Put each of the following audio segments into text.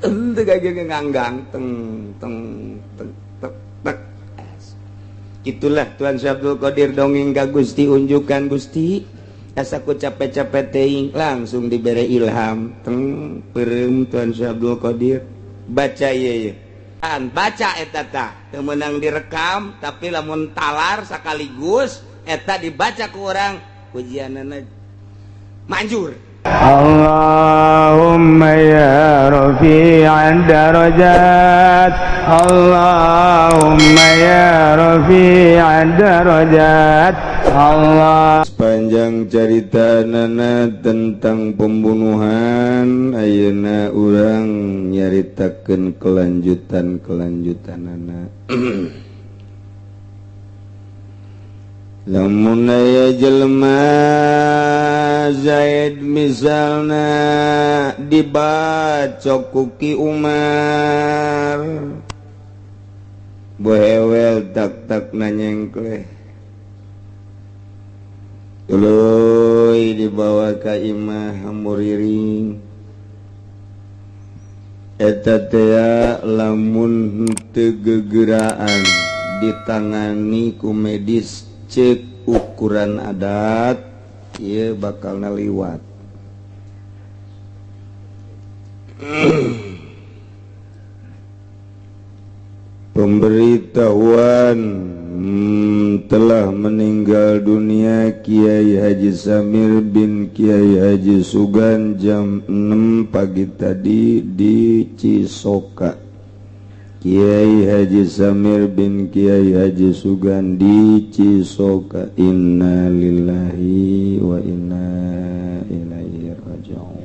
Henteu gage nganggang teng teng teng tek tek. Itulah Tuan Syekh Abdul Qadir dongeng ka Gusti, unjukan Gusti. Asa ku capek-capek teuing langsung dibere ilham teng peureum Tuan Syekh Abdul Qadir baca ieu ieu. Baca eta tah teu meunang direkam tapi lamun talar sekaligus eta dibaca ku urang ujianana manjur. Allahumma ya rafi'ad darajat, Allahumma ya rafi'ad darajat, Allah. Sepanjang carita nana tentang pembunuhan, ayeuna urang nyaritakeun kelanjutan-kelanjutanana. Lamun aya jelema Zaid misalna dibacok ku Ki Umar, bohewel tak tak nanyengkleh, tuluy dibawa ka imah muriring. Eta tea lamun teu gegeraan ditangani ku medis cek ukuran adat ieu bakal naliwat. Pemberitahuan telah meninggal dunia Kiai Haji Samir bin Kiai Haji Sugan jam 6 pagi tadi di Cisoka. Kiai Haji Samir bin Kiai Haji Sugan di Cisoka. Inna lillahi wa inna ilaihi raji'un.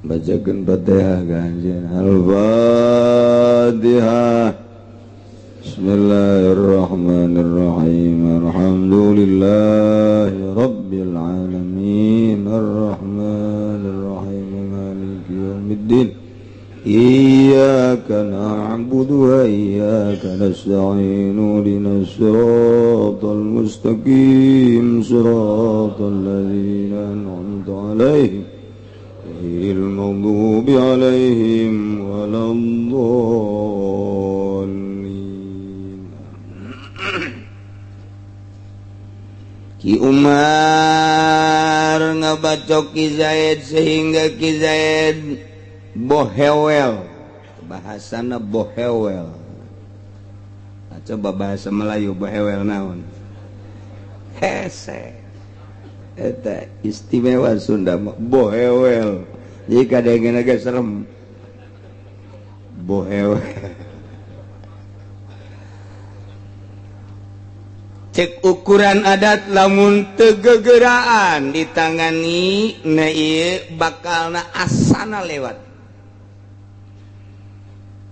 Bacakeun Fatihah ka anjeun. Al-Fatihah. Bismillahirrahmanirrahim. Alhamdulillahi rabbil alamin. Arrahmanirrahim. Maliki yaumiddin. Iyyaka na'budu wa iyyaka nasta'in. Ihdinas siratal mustaqim. Siratal ladzina an'amta 'alaihim ghairil maghdubi 'alaihim waladdallin. Ki Umar ngabacok Ki Zaid sehingga Ki Zaid bohewel, bahasana bohewel. Nah, coba bahasa Melayu bohewel naon? Hese. Eta istimewa Sunda mah bohewel. Jadi kadang-kadang agak serem. Bohewel. Cek ukuran adat lamun teu gegeraan ditangani na ieu bakalna asana lewat.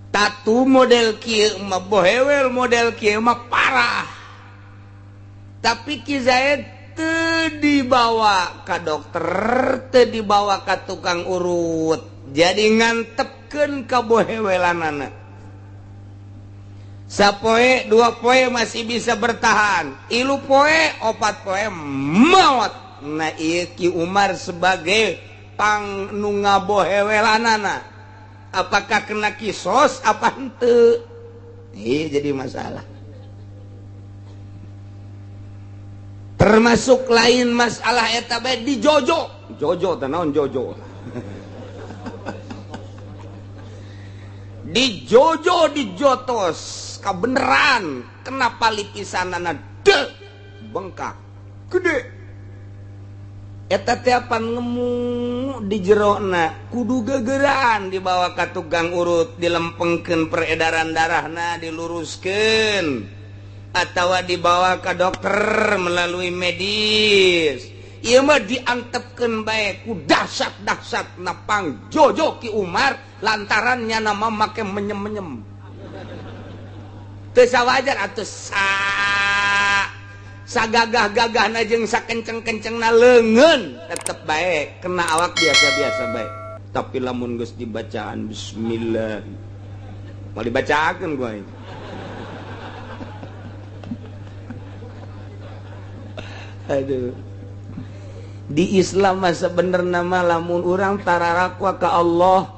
Tatu model kieu mah bohewel, model kieu mah parah. Tapi Ki Zaid teu dibawa ka dokter, teu dibawa ka tukang urut. Jadi ngantepkeun ka bohewelanana. Sapoe dua poe masih bisa bertahan, ilu poe opat poe maot. Nah ieu Ki Umar sebagai pang nu ngabohewelanana, apakah kena kisos apa henteu? Ieu jadi masalah. Termasuk lain masalah eta bae di jojo. Jojo teh naon jojo? Di jojo dijotos kabeneran, kenapa lipisanana de bengkak gede. Eta teh apan ngemu di jerona kudu gegeraan dibawa ka tukang urut, dilempengkeun peredaran darahna, diluruskeun atawa dibawa ka dokter melalui medis. Ieu mah diantepkeun bae ku dahsyat-dahsyat napang jojo Ki Umar lantarannya nama make menyem-menyem. Teu sawajar atuh sagagah-gagahna jeung sakenceng-kencengna leungeun tetep bae kena awak biasa-biasa bae. Tapi lamun geus dibacaan bismillah mau dibacakeun ku aing. Aduh. Di Islam mah sebenarnya mah lamun urang tararakwa ka Allah,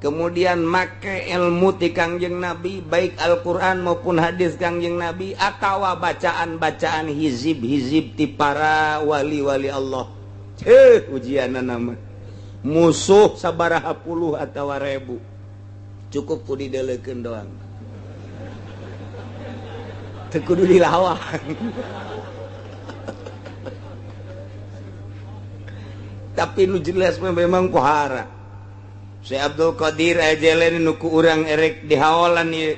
kemudian make ilmu ti Kangjeng Nabi, baik Al-Qur'an maupun hadis Kangjeng Nabi atawa bacaan-bacaan hizib-hizib ti para wali-wali Allah. Ujianna nama musuh sabaraha puluh atawa ribu, cukup ku didelekeun doang, teu kudu dilawan. Tapi nu jelas memang kohara Syekh Abdul Qadir ajelen nu ku urang erek dihaolan ieu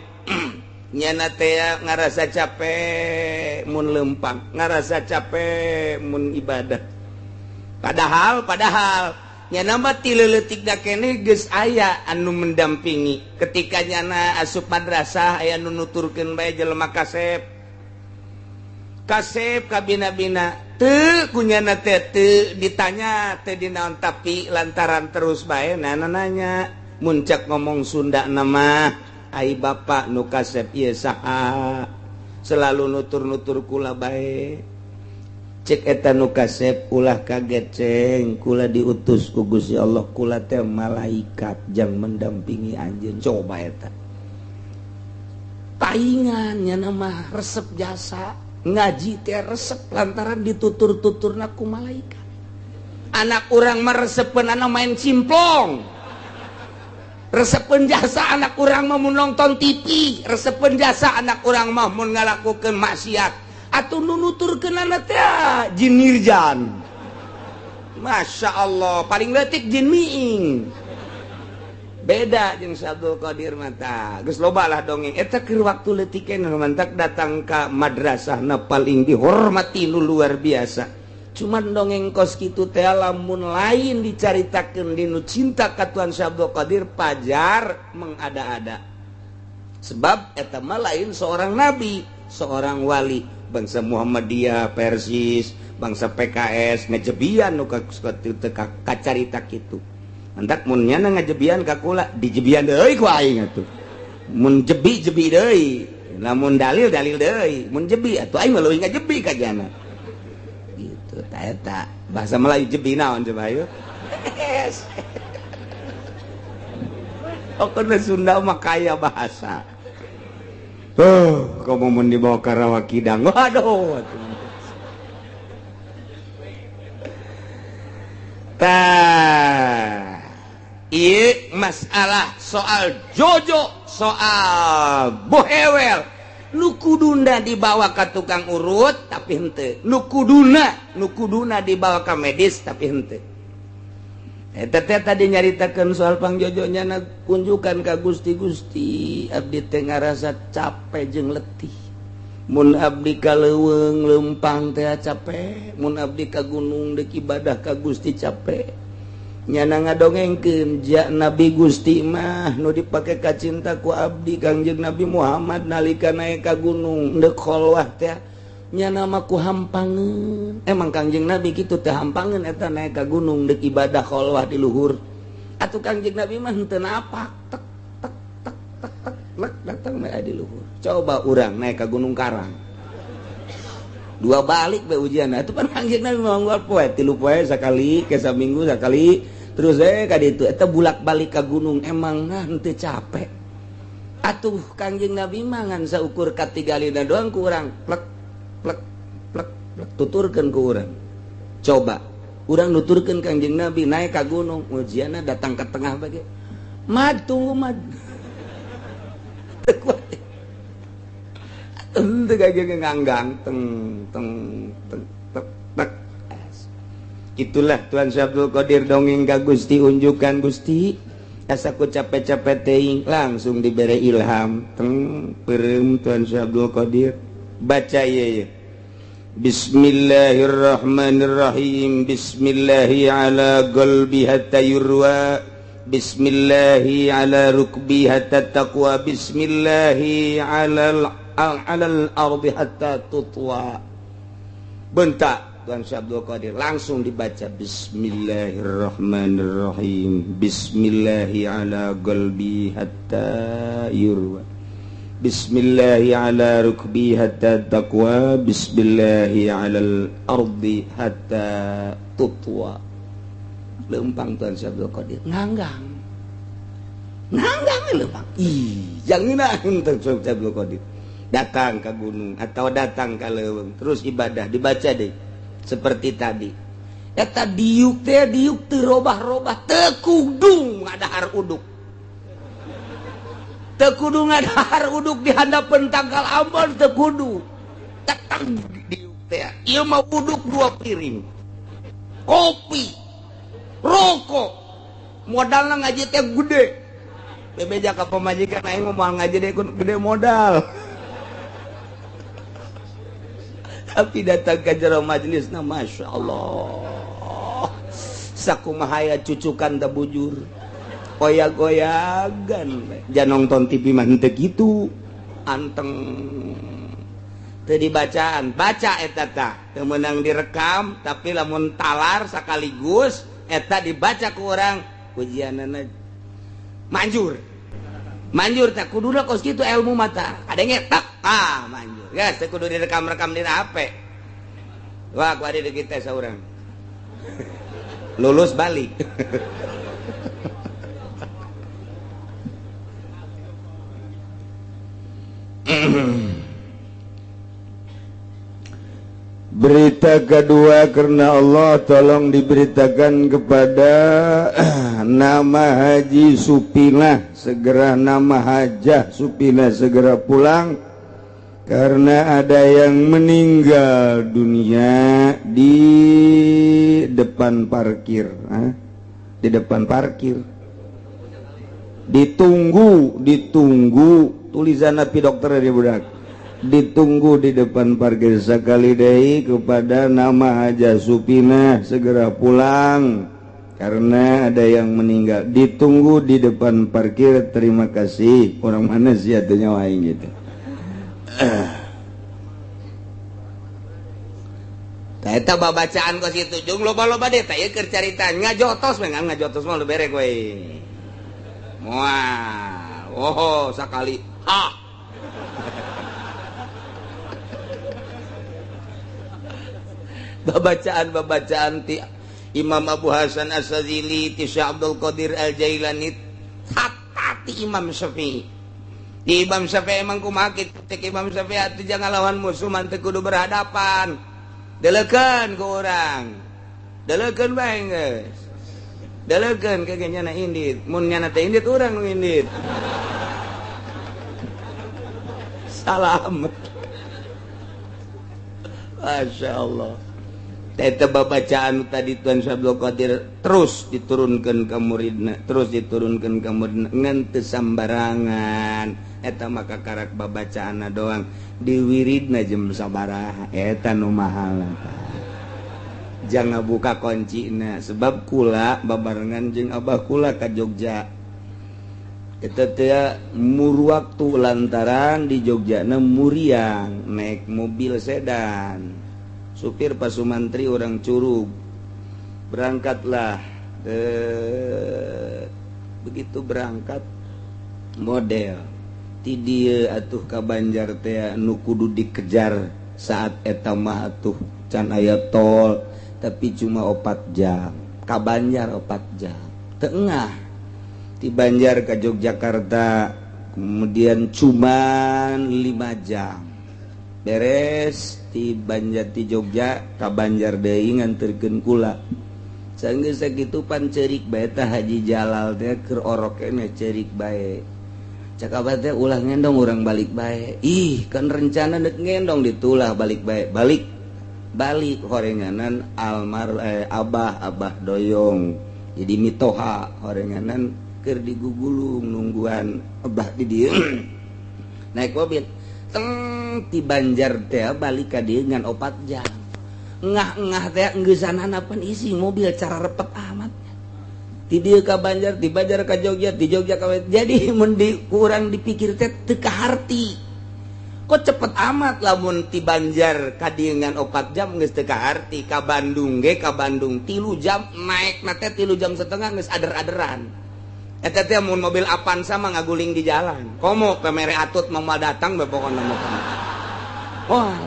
nyana teh ngarasa capek mun lempang, ngarasa capek mun ibadah. Padahal nyana mah ti leutik da keneh geus aya anu mendampingi. Ketika nyana asup madrasah aya nu nuturkeun bae jelema kasep. Kasep kabina-bina teu kunyana teh teu ditanya teh dinaon, tapi lantaran terus bae nana nanya muncak ngomong Sunda nama ai bapak nu kasep ieu saha, selalu nutur-nutur kula bae. Cek eta nu kasep ulah kaget ceng, kula diutus ku Gusti Allah, kula teh malaikat jang mendampingi anjeun. Coba eta paingan nya mah resep jasa ngaji teh resep lantaran ditutur-tuturna ku malaikat. Anak urang mah resepeun anak main cimplong, resepeun jasa anak urang mah mun nonton TV, resepeun jasa anak urang mah mun ngalakukeun maksiat. Atuh nu nuturkeunana teh jin nirjan. Masya Allah, paling leutik jin miing. Beda jeung Syekh Abdul Qadir mata. Geus loba lah dongeng. Eta keur waktu leutik keneh mantak datang ka madrasahna paling dihormati nu luar biasa. Cuman dongeng kos kitu teh lamun lain dicaritakeun dinu cinta ka Tuhan Syekh Abdul Qadir pajar mengada-ada. Sebab eta mah lain seorang nabi, seorang wali. Bangsa Muhammadiyah, Persis, bangsa PKS ngejebian nu kacarita kitu. Mantak mun nyana ngajebian ka kula dijebian deui ku aing atuh. Mun jebi-jebi deui, lamun dalil-dalil deui, mun jebi atuh aing mah leuwih ngajebi ka jana. Gitu ta eta. Bahasa Melayu jebi naon coba ayo. Pokoknya Sunda mah kaya bahasa. Tuh, kamu mun dibawa ka Rawa Kidang. Waduh. Tah. Ieu masalah soal jojo, soal bohewel. Nu kuduna dibawa ka tukang urut tapi henteu. Nu kuduna dibawa ka medis tapi henteu. Eta teh tadi nyaritakeun soal pangjojonya na kunjukan ka Gusti-Gusti abdi teh ngarasa capek jeung letih. Mun abdi ka leuweung leumpang teh capek, mun abdi ka gunung deuk ibadah ka Gusti capek. Nyana ngadongengkeun ja Nabi Gusti mah nu dipake kacinta ku abdi Kangjeng Nabi Muhammad nalika naik ka gunung deuk kholwah teh nyana mah ku hampangeun. Emang Kangjeng Nabi kitu teh hampangeun eta naik ka gunung deuk ibadah kholwah di luhur. Atuh Kangjeng Nabi mah henteu napak tek tek tek tek tek lek datang bae di luhur. Coba urang naik ka Gunung Karang. Dua balik be ujian. Itu kan Kangjeng Nabi mah unggal poe, 3 poe sakali, ke saminggu sakali, terus ka ditu eta bulak-balik ka gunung emang nah henteu capek. Atuh Kangjeng Nabi mah ngan saukur katigalina doang ku urang plek plek plek plek tuturkeun ku urang. Coba urang nuturkeun Kangjeng Nabi naik ka gunung, ujianna datang ke tengah bage. Mad tunggu mad. Teu kuat. Teu gage nganggang teng teng teng tek tek. Itulah Tuhan Syekh Abdul Qadir dongeng ka Gusti unjukan Gusti asa ku capek-capek teuing langsung dibere ilham teng peureum Tuhan Syekh Abdul Qadir baca ieu. Bismillahirrahmanirrahim. Bismillahi ala qalbi hatta yurwa. Bismillahi ala rukbi hatta taqwa. Bismillahi ala alal ardi hatta tutwa. Bentak Tuhan Syekh Abdul Qadir langsung dibaca Bismillahirrahmanirrahim. Bismillahi ala qalbi hatta yurwa. Bismillahi ala rukbi hatta taqwa, bismillahi ala ardi hatta tutwa. Lempang Tuan Syekh Abdul Qadir nganggang. Nganggang lempang. Ih, jangan Tuan Syekh Abdul Qadir. Datang ke gunung atau datang ke leuweung, terus ibadah dibaca deh seperti tadi. Eta diuk teh diuk teu robah-robah, teu kudu ngadahar uduk. Teu kudu ngadahar uduk di handapeun tangkal ambon teu kudu. Datang diuk teh. Ieu mah uduk 2 piring. Kopi, rokok. Modalna ngaji teh gede. Bebeja ka pamajikan aing mah ngaji deh gede modal. Tapi datang ke jero majelisna Masya Allah. Sakumahaya cucukan teu bujur. Goyag-goyagan. Jangan nonton TV mah henteu kitu. Anteng teu dibacaan, baca eta tah. Teu meunang direkam, tapi lamun talar sekaligus eta dibaca ku urang ujianana manjur. Manjur tah kuduna kos kitu ilmu mata. Kadenge tak ah manjur. Geus teu kudu direkam-rekam dina HP. Wah, ku adi kita saurang. Lulus balik. Berita kedua karena Allah tolong diberitakan kepada nama Haji Supinah, segera nama Hajah Supinah segera pulang karena ada yang meninggal dunia di depan parkir. Hah? Di depan parkir. Ditunggu, ditunggu tulisan napi dokter dari budak. Ditunggu di depan parkir sekali deui kepada nama Hajah Supinah segera pulang karena ada yang meninggal. Ditunggu di depan parkir, terima kasih. Orang mana sih atunya aing gitu. Eta babacaan kos kitu jeung loba-loba deh teh ieu keur carita ngajotos we ngajotos mah lu berek we. Moal. Oh, sakali. Ha. Babacaan-babacaan ti Imam Abu Hasan As-Sazili, ti Syekh Abdul Qadir Al-Jailani, hatta ti Imam Syafi'i. Di Imam Syafi'i emang kumaha kitu cek Imam Syafi'i atuh jangan lawan musuh mah teu kudu berhadapan. Deleukeun ku urang. Deleukeun bae geus. Deleukeun ke nyana indit, mun nyana teh indit urang nu indit. Salam. Masya Allah. Eta babacaan tadi Tuan Syekh Abdul Qadir terus diturunkan ke muridna, terus diturunkan ke muridna ngan teu sambarangan. Eta maka karak babacaanna doang, diwiridna jeung sabaraha eta nu mahal. Jangan buka kuncina sebab kula babarengan jeung abah kula ka Jogja. Eta teh mur waktu lantaran di Jogjana muriang naik mobil sedan. Supir Pak Sumantri orang Curug. Berangkatlah. Begitu berangkat model ti dieu atuh ka Banjar teh nu kudu dikejar saat eta mah atuh can aya tol tapi cuma 4 jam. Ka Banjar 4 jam. Tengah ti Banjar ka Yogyakarta kemudian cuman 5 jam. Beres ti Banjar ti Jogja ka Banjar deui nganterkeun kula. Sanggeus sakitu pan ceurik bae tah Haji Jalal teh keur orokena ceurik bae. Cak abah teh ulah ngendong urang balik bae. Ih, kan rencana deuk ngendong ditulah balik bae. Balik. Balik horenganan almar abah doyong. Jadi mitoha horenganan keur digugulung nungguan abah di dieu. Naik mobil. Teng ti Banjar teh balik ka dieu ngan 4 jam. Ngah-ngah teh engeusanana pan isi mobil cara repet amat. Ti dieu ka Banjar, ti Banjar ka Jogja, ti Jogja ka jadi mun di kurang dipikir teh teu kaharti. Kok cepet amat lamun ti Banjar ka dieu ngan 4 jam geus teu kaharti, ka Bandung ge ka Bandung 3 jam naik na teh 3 jam setengah geus ader-aderan. Eta teh mun mobil Avanza mah ngaguling di jalan. Komo pemere atut mau datang be pokona mah. Wah,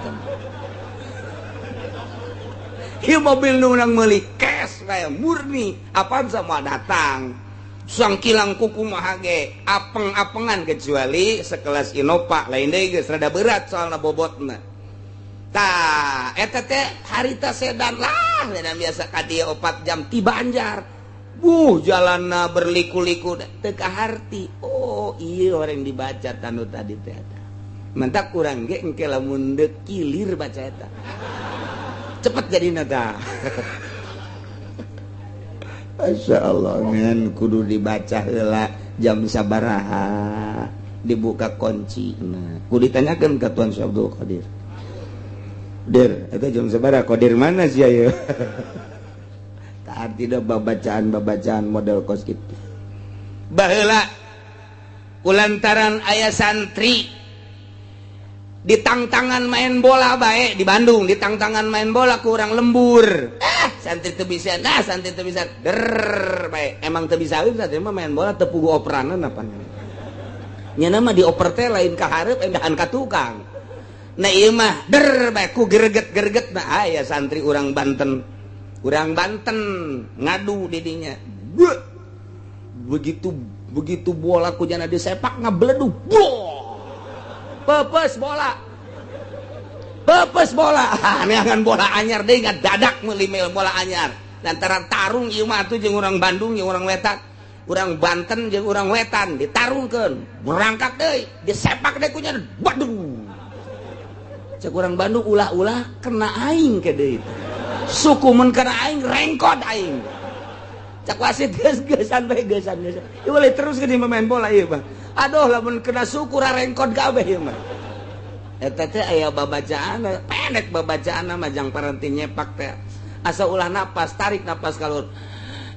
ieu mobil nu urang meuli cash bae murni Avanza mah datang. Sangkilang kukumaha ge apeng-apengan kecuali sekelas Innova lain deui geus rada berat soalna bobotna. Tah, eta teh harita sedan lah, sedan biasa ka dieu 4 jam ti Banjar. Jalanna berliku-liku teu kaharti. Oh, iya orang dibaca tanu tadi teh eta. Mentak kurang ge engke lamun deuk kilir baca eta. Cepet jadina tah. Masya Allah, ngan kudu dibaca heula jam sabaraha dibuka kunci. Nah, kudu ditanyakeun ka Tuan Syekh Abdul Qadir. Dir, eta jam sabaraha Qadir mana sih ayeuna? Tidak babacaan-babacaan model kos gitu. Baheula kulantaran aya santri ditangtangan main bola bae di Bandung, ditangtangan main bola kurang lembur. Santri teu bisa, nah santri teu bisa. Der bae. Emang teu bisa santri mah main bola teu puguh operanan apa. Nya mah dioper teh lain ka hareup endahan ka tukang. Nah ieu mah der bae ku greget-greget nah aya santri urang Banten. Urang Banten ngadu didinya. Begitu begitu bola kujana disepak ngabledug. Pepes bola. Pepes bola. Neangan bola anyar deui ngadadak meuli bola anyar. Lantaran tarung ieu mah atuh jeung urang Bandung jeung urang Wetan. Urang Banten jeung urang Wetan ditarungkeun. Berangkat deui, disepak deui kunyana. Waduh. Cek urang Bandung ulah-ulah kena aing ke deui. Suku mun kana aing rengkod aing. Cak wasit geus geusan bae geusan geusan. Ieu boleh terus ke main bola ieu mah. Aduh lamun kena suku rengkod kabeh ieu mah. Eta teh aya babacaan pendek babacaan mah jang paranti nyepak teh. Asa ulah napas, tarik napas kalur.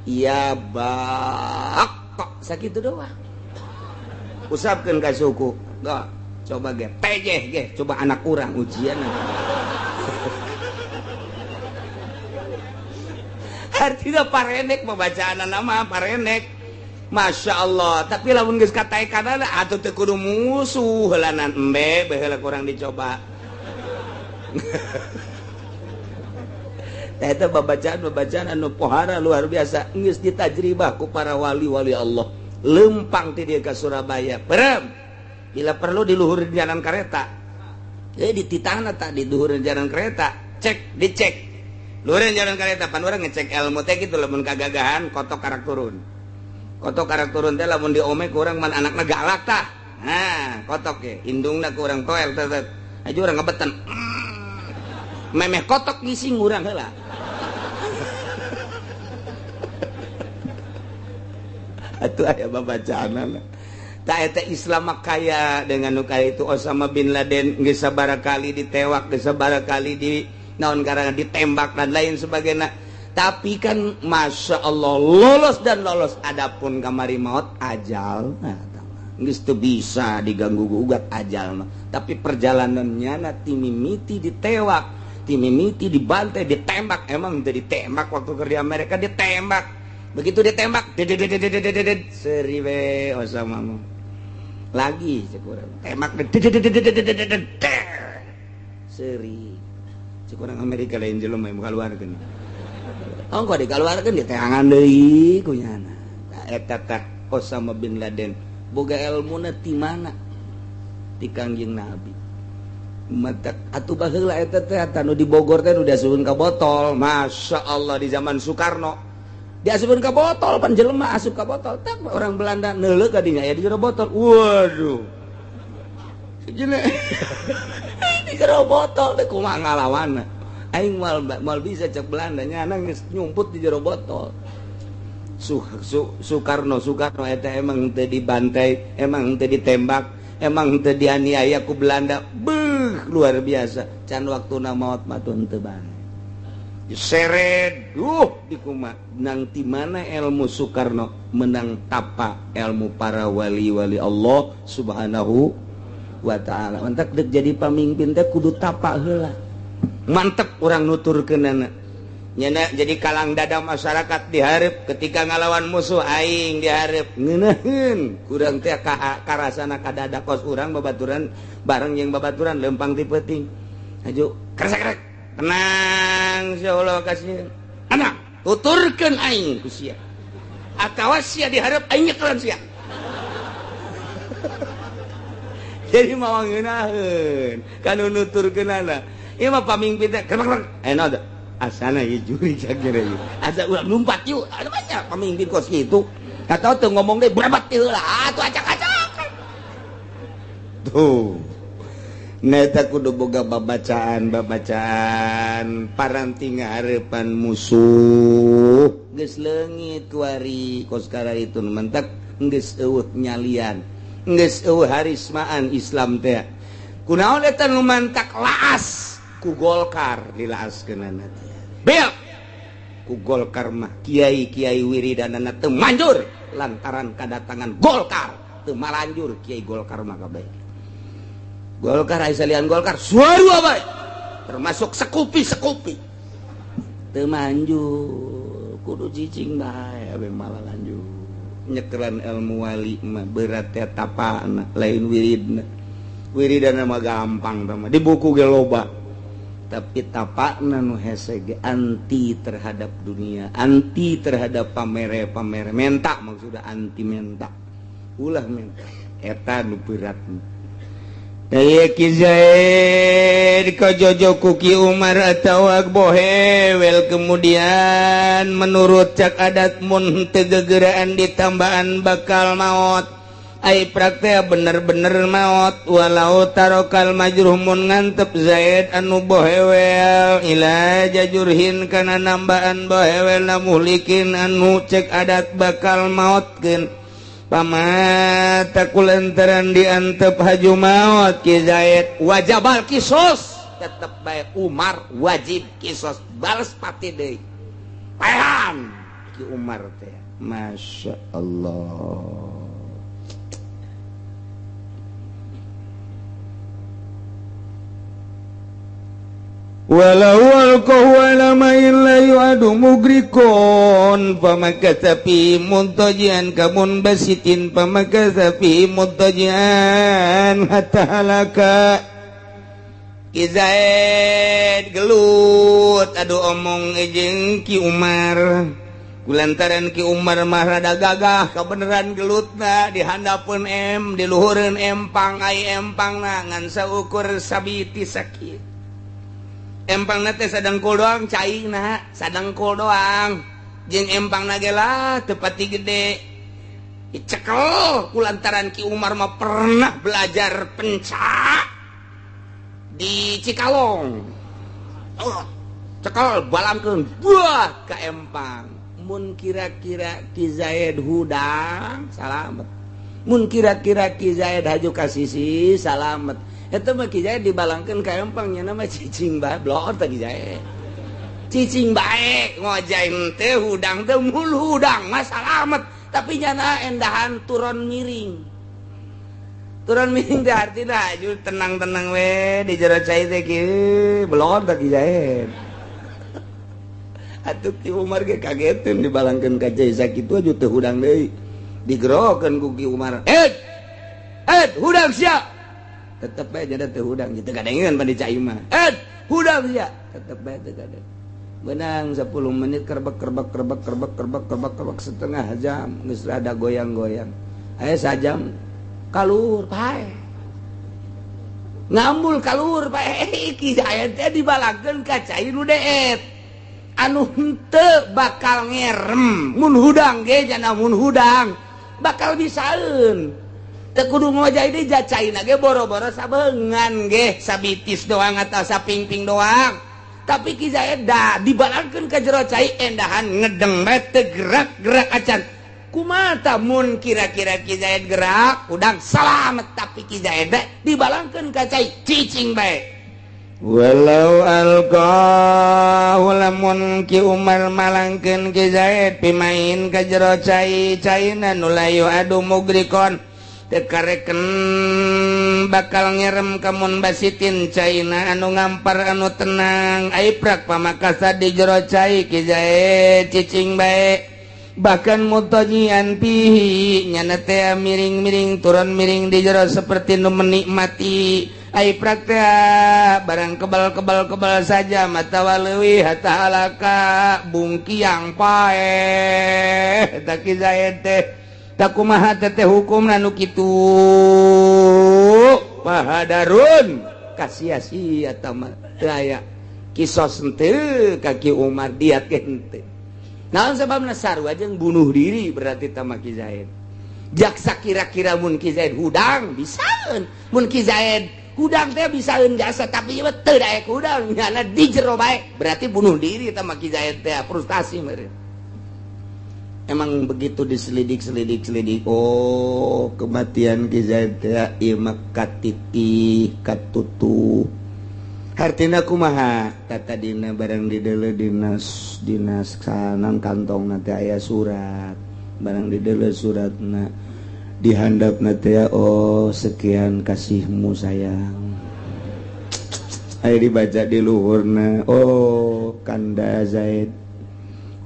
Ya bak kok sakitu doang. Usapkeun ka suku. Go, coba ge pejeh ge, coba anak urang ujian. Artinya parenek pembacaan nama parenek, masya Allah. Tapi lamun geus kataekanana atuh teu kudu musuh heulanan embe baheula kurang dicoba. Tah eta babacaan-babacaan anu pohara luar biasa geus ditajribah ku para wali-wali Allah. Lempang ti dieu ka Surabaya. Perem. Bila perlu di luhur jalan kereta. Jadi dititahna tak di luhur jalan kereta, cek dicek. Luhureun jalan kereta pan urang ngecek ilmu teh kitu lamun kagagahan kotok karak turun. Kotok karak turun teh lamun diome ku urang man anakna galak tah. Nah, kotok ge indungna ku urang toel teh. Aja urang ngebetan. Memeh kotok ngising urang heula. Atuh aya babacaanana. Tah eta Islam mah kaya dengan nu kaya itu Osama bin Laden geus sabaraha kali ditewak, geus sabaraha kali di naon karena ditembak dan lain sebagainya. Tapi kan masya Allah lolos dan lolos. Adapun kamari maut ajal, nah, geus teu bisa diganggu gugat ajal mah. Tapi perjalanannya na timimiti ditewak, timimiti dibantai, ditembak. Emang teu ditembak waktu keur di Amerika ditembak. Begitu ditembak, seri we Osama mah. Lagi cek urang tembak, seri. Cek orang Amerika lain jelema yang kaluarkeun. Oh, kok dikaluarkeun diteangan deui ku nyana. Tah eta tah Osama bin Laden boga elmuna ti mana? Ti Kangjeng Nabi. Matak atuh baheula eta teh anu di Bogor teh nu diasupkeun ka botol. Masya Allah di zaman Soekarno. Diasupkeun ka botol pan jelema asup ka botol. Tak orang Belanda neuleuh ka dinya aya di jero botol. Waduh. Sejeuna di jero botol teh kumaha ngalawanna. Aing moal bisa cek Belanda nyana geus nyumput di jero botol. Soekarno eta emang teu dibantai, emang teu ditembak, emang teu dianiaya ku Belanda. Beuh, luar biasa. Can waktuna maot mah teu bae. Seret, dikuma nang ti mana ilmu Soekarno menang tapa ilmu para wali-wali Allah Subhanahu wa ta'ala. Mantap dek jadi pamimpin teh kudu tapa heula. Mantep urang nuturkeunana. Nyana jadi kalang dada masyarakat diharap ketika ngalawan musuh aing diharap ngeunaheun kurang teh karasana kadada kos urang babaturan bareng jeung babaturan lempang ti peuting haju kresek tenang insyaallah kasih anak tuturkeun aing ku sia atawa sia diharap aing nyekelan sia. Jadi mawa ngeunaheun kan nuturkeunana ieu mah pamingpin teh krek eno asana ieu juri cakira ieu asa urang lumpat yuk ada banyak pemimpin kos kitu atau teu ngomong deui berebat teh heula atuh acak-acakan tuh neta kudu boga babacaan paranti ngaharepan musuh geus leungit kuari kos kararitu nu mentek geus eueuh nyalian geus eueuh harismaan Islam teh kunaon eta nu mantak laas ku Golkar dilaaskeunana teh bel ku Golkar mah kiai-kiai wiridanana teu manjur lantaran kadatangan Golkar teu malanjur kiai Golkar mah kabeh Golkar aya salian Golkar suarua bae termasuk sekupi-sekupi teu manjur kudu cicing bae abe malah lanjut nyekelan ilmu wali mah berat teh tapana lain wiridna wiridana mah gampang tah mah di buku ge loba tapi tapakna nu hese ge anti terhadap dunia, anti terhadap pamere-pamere menta, maksudna anti menta. Ulah menta eta nu berat. Daya Ki Zaid kajojo ku Ki Umar atawa bohewel kemudian menurut cak adat mun teu gegeraan ditambaan bakal maot. Ai praktek bener-bener maot walau tarokal majruh mun ngantep Zaid anu bohewel ila jajurhin kana nambaan bohewel na muhlikin anu cek adat bakal maotkeun pamata kulantaran diantep haju maot Ki Zaid wajabal kisos tetep bae Umar wajib kisos balas pati deui paehan Ki Umar teh Masya Allah. Walau alqahu ala ma'in la yu'adu mugrikon famakatha fi muntajian kamun basitin famakatha fi muntajian hatta halaka. Ki Zaid gelut aduh omong jeung Ki Umar kulantaran Ki Umar mah rada gagah kabeneran gelutna di handapeun em di luhureun empang ai empangna ngan saukur sabiti sakit empang na teh sadengkul doang caina sadengkul doang jeung empang na ge lah teu pati gede dicekel kulantaran Ki Umar mah pernah belajar pencak di Cikalong. Oh, cekel balangkeun buah ka empang mun kira-kira Ki Zaid hudang salamet mun kira-kira Ki Zaid haju ka sisi salamet eta mah Ki Zaid dibalangkeun ka empang nya mah cicing bae blor teh Ki Zaid cicing bae ngojain teh hudang teh mul hudang mah salamet tapi nyana endahan turun miring teh artina aju tenang-tenang we di jero cai teh kieu blor teh Ki Zaid atuh Ki Umar ge kageteun dibalangkeun ka cai sakitu aju teu hudang deui digerokeun ku Ki Umar eh hudang sia tetep bae jadi teu hudang gitu kadengeun pan di cai mah hudang sia tetep bae teu kadeng benang 10 menit kerbek kerbek kerbek kerbek kerbek kerbek kerbek setengah jam geus rada goyang-goyang aya sajam kalur pae ngambul kalur pae Ki Zaid teh dibalangkeun ka cai nu deet anu henteu bakal ngerem mun hudang ge jana mun hudang bakal bisaeun teu kudu ngojay deui jacaina ge boro-boro sabeungan ge sabitis doang atau sapingping doang tapi Ki Zaid da dibalangkeun ka jero cai endahan ngedeng bae teu gerak-gerak acan kumaha mun kira-kira Ki Zaid gerak udang salamet tapi Ki Zaid dibalangkeun ka cai cicing bae walau alqahu lamun Ki Umar malangkeun Ki Zaid pimain ka jero cai caina nu layu adu mugrikon Teu kareken bakal ngerem kamun basitin caina anu ngampar anu tenang. Aiprak pamakasa di jero cai Ki Zaid cicing bae. Bahkan mutojian pihi nyana teh miring-miring turun miring di jero seperti nu menikmati. Aiprak teh barang kebal-kebal-kebal saja mata waleuwih hatta halaka bungkiang paeh eta Ki Zaid teh. Takumaha teh hukumna nu kitu pahadarun kasia-sia tama teu aya kisos henteu ka Ki Umar diat ge henteu. Naon sababna sarua jeung bunuh diri berarti tama Ki Zaid. Jaksa kira-kira mun Ki Zaid hudang bisaeun, mun Ki Zaid hudang teh bisaeun jasa tapi ieu teu daek hudang nyana di jero bae berarti bunuh diri tama Ki Zaid teh frustasi meureun. Emang begitu diselidik-selidik-selidik, oh kematian Ki Zaid teh ieu mah katitih katutuh. Hartina kumaha? Tadina barang dideuleu dinas dinas sanan kantongna teh aya surat. Barang dideuleu suratna dihandapna teh oh sekian kasihmu sayang. Aya dibaca di luhurna, oh Kanda Zaid,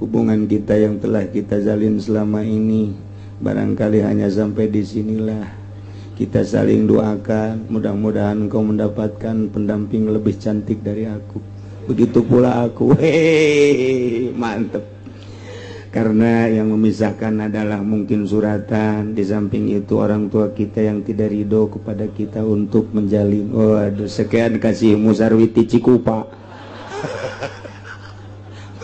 hubungan kita yang telah kita jalin selama ini barangkali hanya sampai di sinilah. Kita saling doakan, mudah-mudahan kau mendapatkan pendamping lebih cantik dari aku. Begitu pula aku. Hehehe, mantep. Karena yang memisahkan adalah mungkin suratan. Di samping itu orang tua kita yang tidak ridho kepada kita untuk menjalin. Waduh, sekian kasihmu Sarwiti Cikupa.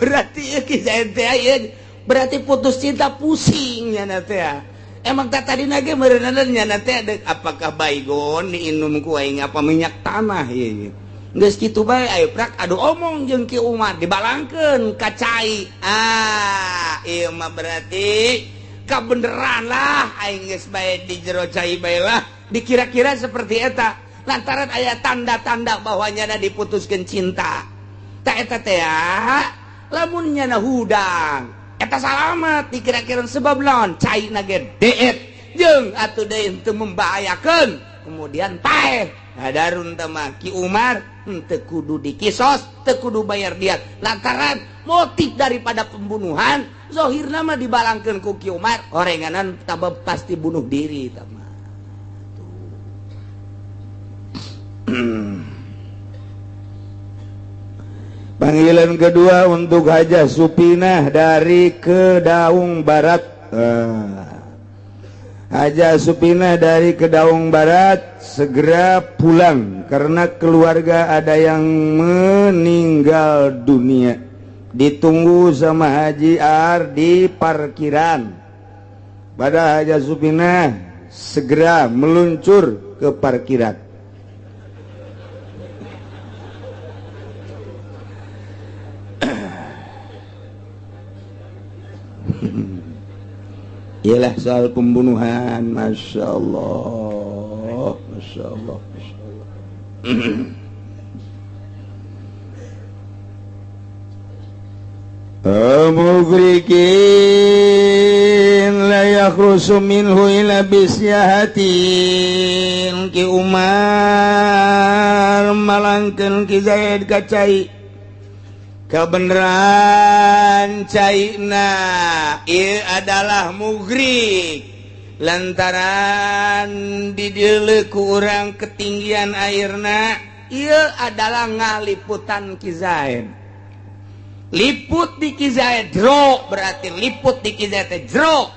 Berarti ya Ki Zaid teh ya, berarti putus cinta pusing nya teh. Emang tak tadi nage meureunan nya teh apakah baygon diinum ku aing apa minyak tanah ieu. Geus kitu bae ayo prak adu omong jeung Ki Umar dibalangkeun ka cai. Ah, ieu mah berarti kabeneran lah aing geus bae di jero cai bae lah. Dikira-kira seperti eta lantaran aya tanda-tanda bahwa nyana diputuskeun cinta. Ta eta teh lamun nyana hudang eta salamet dikira-kira sebab lawan cai na ge deet jeung atuh deui henteu membahayakeun kemudian paeh hadarun teh mah Ki Umar henteu kudu dikisos teu kudu bayar diat lantaran motif daripada pembunuhan zahirna mah dibalangkeun ku Ki Umar orenganan tambah pasti bunuh diri tah mah. Panggilan kedua untuk Hajah Supinah dari Kedaung Barat. Hajah Supinah dari Kedaung Barat segera pulang karena keluarga ada yang meninggal dunia. Ditunggu sama Haji Ar di parkiran. Pada Hajah Supinah segera meluncur ke parkiran. Ialah soal pembunuhan, masya Allah, masya Allah, masya Allah. Mugrikin la yakhrusu minhu ila bisyahatin. Ki Umar malangkeun Ki Zaid ka cai. Kebenaran caina ieu adalah mugrik lantaran dideuleu ku urang ketinggian airna ieu adalah ngaliputan Ki Zaid. Liput di Ki Zaid jero berarti liput di Ki Zaid teh jero.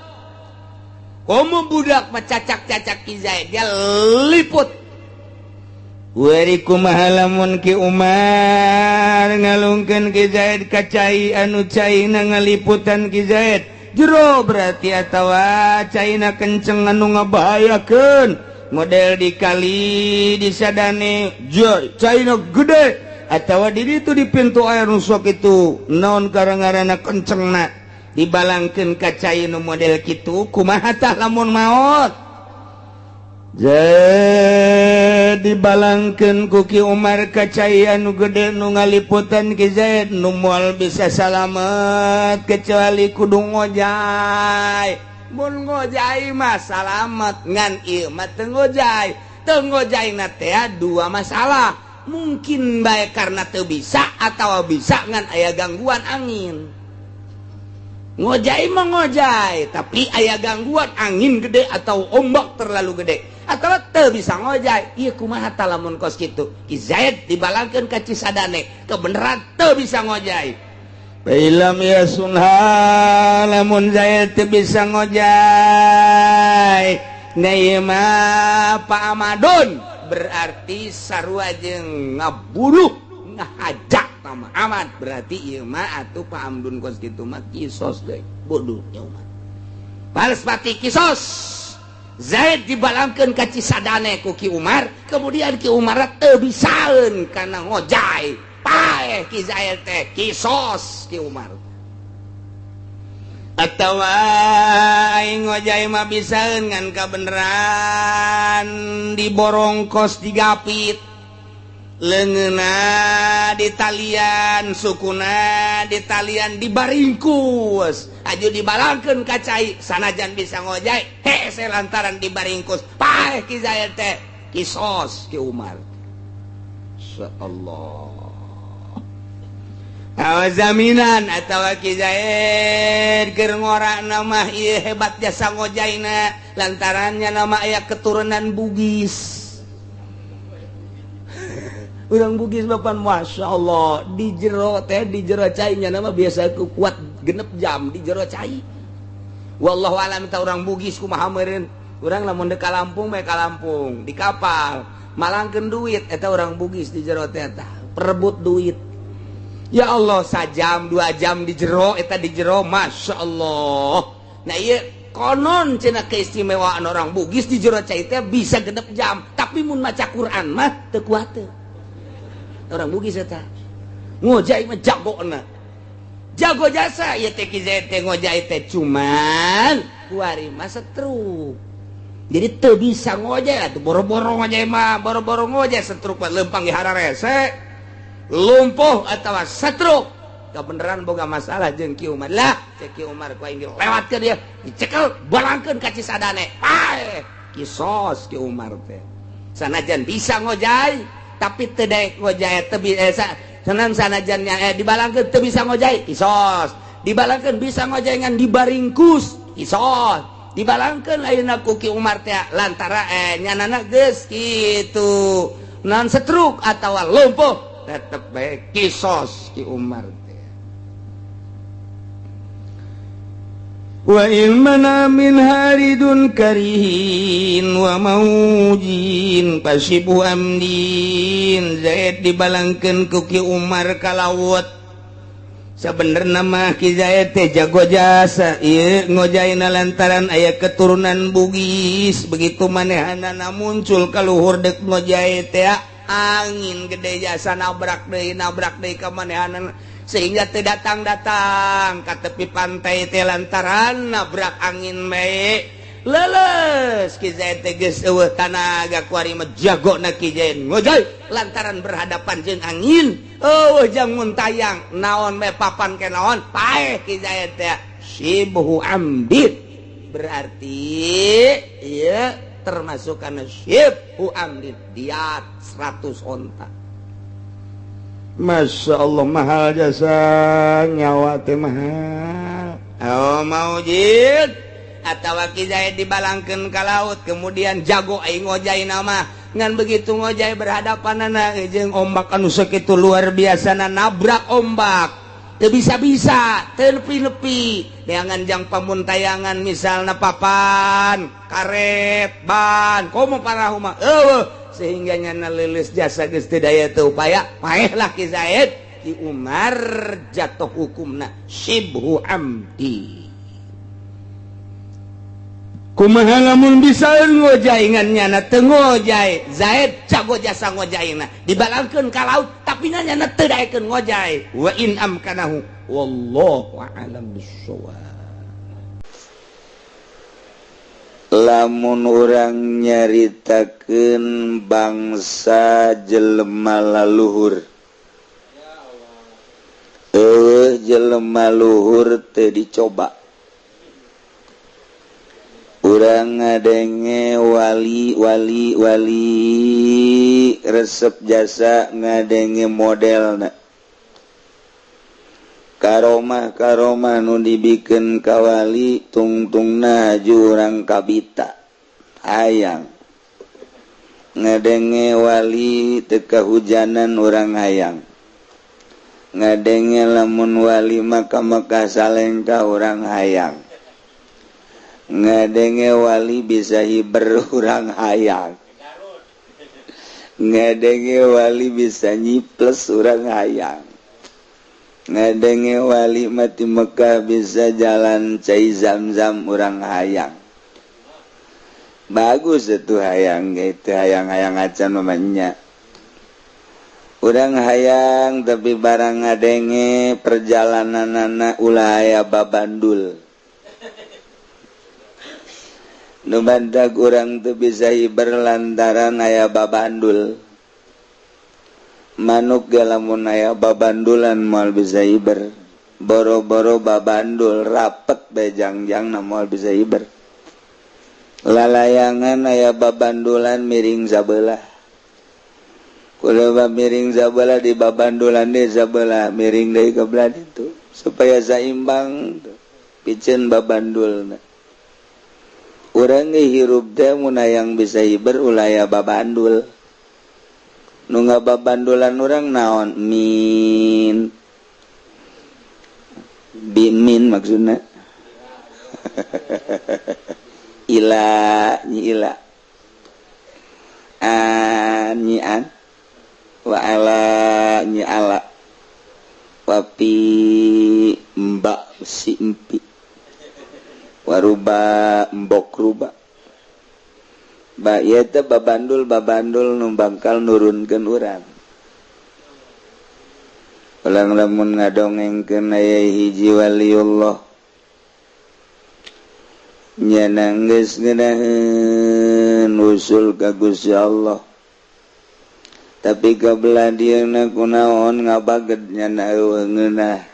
Komo budak mecacak-cacak Ki Zaid dia liput. Wari kumaha lamun Ki Umar ngalungkeun Ki Zaid ka cai anu caina ngaliputan Ki Zaid jero berarti atawa caina kenceng anu ngabahayakeun model di kali di sadane caina gede atawa di ditu di pintu air nu sok itu naon karangarana kencengna dibalangkeun ka cai nu model kitu kumaha tah lamun maot. Jadi balangkeun ku Ki Umar ka cai anu gede nu ngaliputan Ki Zaid nu moal bisa salamet kecuali kudu ngojay. Mun ngojay mah salamet, ngan ieu mah teu ngojay. Teu ngojayna teh dua masalah. Mungkin baik karena teu bisa atau bisa ngan aya gangguan angin. Ngojay mah ngojay, tapi aya gangguan angin gede atau ombak terlalu gede atau teu bisa ngojay. Ieu kumaha tah lamun kos kitu? Ki Zaid dibalangkeun ka Cisadane, kebenaran teu bisa ngojay. Fa in lam yasunha, lamun Zaid teu bisa ngojay na ieu mah fa amadun, berarti sarua jeung ngabunuh, ngahajak sama amad. Berarti ieu mah atuh fa amdun, kos kitu mah kisos deui, bodoh nya umat. Balas pati kisos. Zaid dibalangkeun ka Cisadane ku Ki Umar, kemudian Ki Umar teu bisaeun kana ngojay, paeh Ki Zaid teh, kisos Ki Umar. Atawa aing ngojay mah bisaeun, ngan kabeneran diborongkos, digapit leungeunna di talian, sukuna di talian, dibaringkus, aju dibalangkeun ka cai, sanajan bisa ngojay hese lantaran dibaringkus paeh Ki Zaid teh, kisos Ki Umar. Allah. Aw zaminan, atawa Ki Zaid keur ngora nama ieu hebat jasa ngojayna lantarannya nama aya keturunan Bugis. Urang Bugis bapan, Masya Allah, di jero teh, di jero cainya nama biasa kuat 6 jam di jero cai. Wallahu alam ta urang Bugis kumaha meureun. Urang lamun dek ka Lampung bae, ka Lampung di kapal malangkeun duit, eta urang Bugis di jero teh tah perebut duit. Ya Allah, sajam 2 jam di jero eta, di jero, Masya Allah. Nah, iya konon cenah keistimewaan orang Bugis di jero cai teh bisa 6 jam, tapi mun maca Quran mah teu kuat. Orang Bugis eta ngojay mah jago na, jago jasa ya teh. Ki Zaid teh ngojay teh cuman kuari mah setruk, jadi teu bisa ngojay atuh. Boro-boro ngojay mah, boro-boro ngojay, setruk mah lempang di hararese, lumpuh atau setruk, kebenaran boga masalah jeung Ki Umar lah. Cek Ki Umar, ku aing dilewatkeun dia, dicekel, balangkeun ka Cisadane, paeh, kisos Ki Umar teh. Sanajan bisa ngojay tapi teu daek ngojay, teu sanan sanajannya dibalangkeun teu bisa ngojay, kisos. Dibalangkeun bisa ngojay ngan dibaringkus, kisos. Dibalangkeun ayeuna ku Ki Umar teh lantara nyanana geus kitu nan setruk atawa lumpuh, tetep bae kisos Ki Umar teh. Wa in mana min haridun karihin wa maujin fasyibhu amdin. Zaid dibalangkeun ku Ki Umar ka laut. Sebenarnya mah Ki Zaid teh jago jasa ieu ngojayna lantaran aya keturunan Bugis. Begitu manehanana muncul ka luhur dek ngojay teh, angin gede jasa, nabrak deui, nabrak deui ka manehanana sehingga teu datang-datang ka tepi pantai teh lantaran nabrak angin bae, leles Ki Zaid teh, geus eueuh tanaga. Kuari mah jagona Ki Zaid ngojay, lantaran berhadapan jeung angin eueuh jang muntayang naon bae, papan ke naon, paeh Ki Zaid teh, syibhu amdin. Berarti iya termasuk karena syibhu amdin, diat 100 onta. Masya Allah, mahal jasa nyawa teh, mahal. Oh, maujid atau Ki Zaid dibalangkeun ka laut, kemudian jago aing ngojay nama, ngan begitu ngojay berhadapan anak jeung ombak anu sakitu luar biasa na, nabrak ombak teu bisa-bisa, teu nepi-nepi neangan jang pamuntayangan, misalna papan karet ban komo parahu mah eueuh, sehingga nyana leuleus jasa, geus teu daya teu upaya, paeh lah Ki Zaid. Ki Umar jatuh hukumna syibhu amdi. Kumaha lamun bisa ngojay ngan nyana teu ngojay? Zaid jago jasa ngojayna, dibalangkeun ka laut tapi nyana teu daekeun ngojay. Wa in amkanahu, wallahu a'lam bissawab. Lamun urang nyaritakeun bangsa jelema laluhur, jelema luhur teu dicoba. Urang ngadenge wali wali wali, resep jasa ngadenge model karomah karomah nu dibikin kawali, tungtungna jurang kabita hayang ngadenge wali teu kahujanan, urang hayang ngadenge lamun wali maka maka salengka, urang hayang ngadenge wali bisa hiber, urang hayang ngadenge wali bisa nyiples, urang hayang ngadenge wali mati Mekah bisa jalan cai zam-zam, urang hayang. Bagus itu hayang gitu, hayang-hayang acan mamanya urang hayang. Tapi barang ngadenge perjalanan anak ulah aya babandul nu bantak urang tuh bisa hiber lantaran aya babandul. Manuk ge lamun aya babandulan moal bisa hiber, boro-boro babandul rapet bejangjang na moal bisa hiber. Lalayangan aya babandulan miring sabelah, kudu miring sabelah, di babandulan deui sabelah, miring deui ke belah itu supaya saimbang piceun babandul. Urang ge hirup teh mun hayang bisa hiber, ulah aya babandul. Nu ngababandulan urang naon? Min bin min maksudna ila nyi ila an nyi an wa ala nyi ala wapi mbak si empi waruba mbok ruba ba ieu teh babandul babandul nu bangkal nurunkeun urang. Ulang lamun ngadongengkeun aya hiji waliullah nyana geus ngeunaheun usul ka Gusti Allah, tapi kabelah dieuna kunaon ngabaged nyana eueuh ngeunah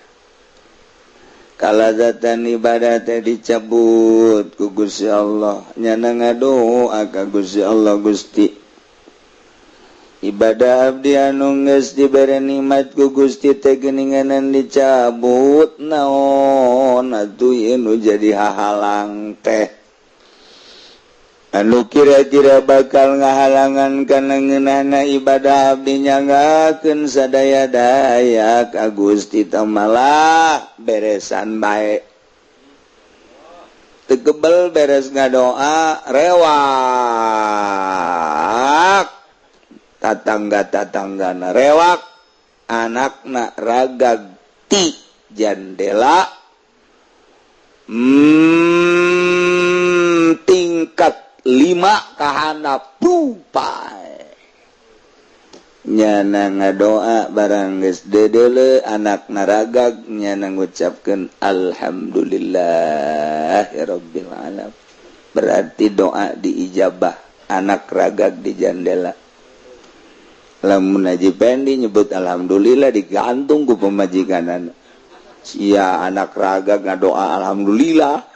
kalazatan ibadah teh dicabut ku Gusti Allah. Nyana ngadoa ka Gusti Allah, "Gusti, ibadah abdi anu geus dibere nikmat ku Gusti teh geuninganan dicabut, naon atuh ieu nu jadi hahalang teh anu kira-kira bakal ngahalangan kana ngeunahna ibadah abdi?" Nyanggakeun sadaya-daya ka Gusti teh, malah beresan bae teu kebel. Beres ngadoa, rewak tatangga-tatanggana, rewak anakna ragag ti jandela tingkat 5 kahandap pupai. Nyana ngadoa, barang geus dedeule anak naragag, nyana ngucapkeun "Alhamdulillah ya rabbil alamin", berarti doa diijabah, anak ragag di jandela. Lamun Haji Pendi nyebut "alhamdulillah", digantung ku pamajikan sia, "Anak ragag ngadoa alhamdulillah."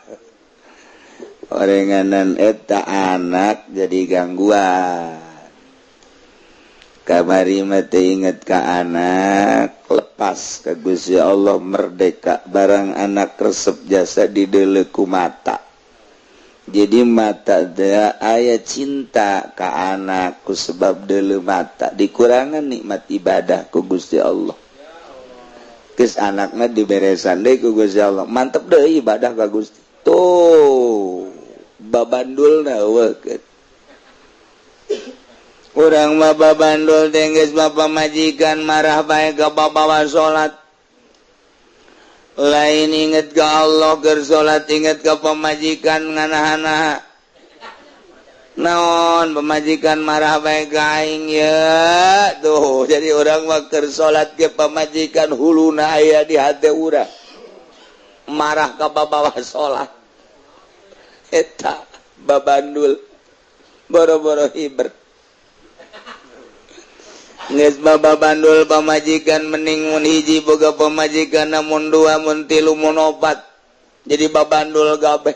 Orenganan eta anak jadi gangguan. Kamari mah teu inget ka anak, lepas ke Gusti Allah, merdeka. Barang anak resep jasa dideuleu ku mata, jadi mata teh aya cinta ka anak ku sebab deuleu mata, dikurangan nikmat ibadah ku Gusti Allah. Geus anakna diberesan deui ku Gusti Allah, mantep deui ibadah ka Gusti. Tuh babandulna eueuh. Urang mah babandul teh geus pamajikan marah bae ka babawa salat, lain inget ke Allah keur salat, inget ke pamajikan nganah-anah, "Naon pamajikan marah bae ka aing ya?" Tuh, jadi urang mah keur salat ke pamajikan huluna aya di hate urang, marah ka babawa salat. Eta babandul, boro-boro hiber. Geus babandul pamajikan, mending mun hiji boga pamajikan, mun dua, mun tilu, mun opat, jadi babandul gabeh.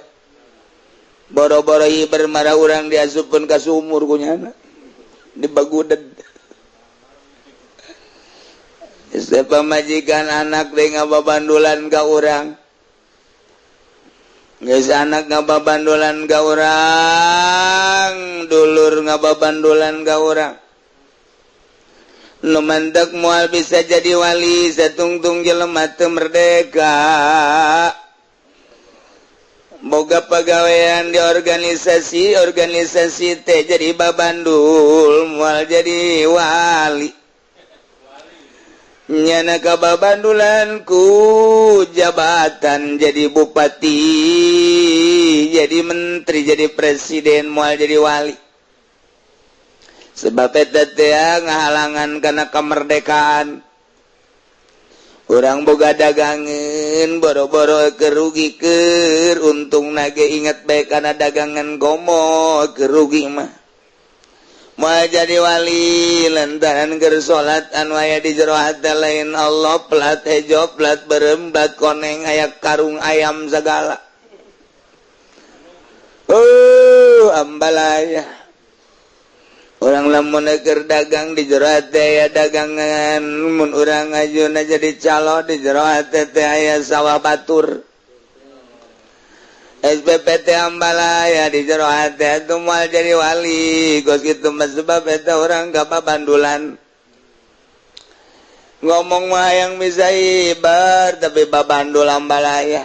Boro-boro hiber marah urang diasupkeun ka sumur ku nyana. Dibagudeg. Pamajikan anak deui ngababandulan ka urang. Geus anak ngababandulan ka urang, dulur ngababandulan ka urang. Nu mantak moal bisa jadi wali satungtung jelema teu merdeka. Boga pagawean di organisasi, organisasi teh jadi babandul, moal jadi wali. Nyana kababandulan ku jabatan jadi bupati, jadi menteri, jadi presiden, moal jadi wali. Sebab eta teh ngahalangan kana kemerdekaan. Urang boga dagangan boro-boro kerugi keur untung nage inget bae kana dagangan komo kerugi mah. Moal jadi wali lantaran keur salat anu aya di jero hate lain Allah, plat hejo, plat beureum, plat koneng, aya karung ayam segala. Oh, ambalaya. Urang lamun keur dagang di jero hate aya dagangan, mun urang ngajuna jadi calo di jero hate teh aya sawah batur. SPPT ambalaya di jero hate itu moal jadi wali. Kos kitu mah sebab eta urang kababandulan. Ngomong mah yang bisa ibar tapi babandul ambalaya.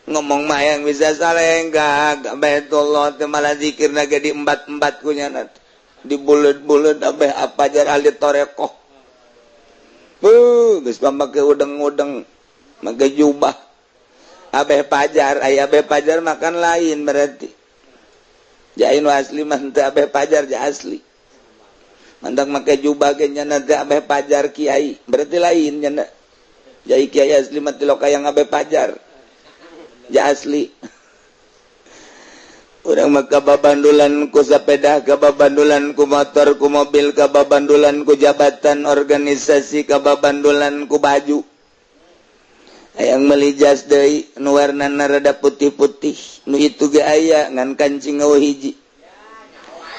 Ngomong mah yang bisa salenggak Baitullah teh malah zikirna ge di embat-embat ku nyana. Di buleud-buleud abeh apa jar ahli torekoh. Buh, geus pamake udeng-udeng, make jubah. Abeh pajar, aya abeh pajar makan lain berarti. Jain asli mah teu abeh pajar ja asli. Mantak make jubah ge nyana teh abeh pajar kiai, berarti lain nyana. Jai kiai asli mah tilok yang abeh pajar. Ja asli. Urang mah kababandulan ku sepeda, kababandulan ku motor, ku mobil, kababandulan ku jabatan organisasi, kababandulan ku baju. Hayang meuli jas deui nu warnana rada putih-putih, nu itu ge aya ngan kancing eueuh hiji.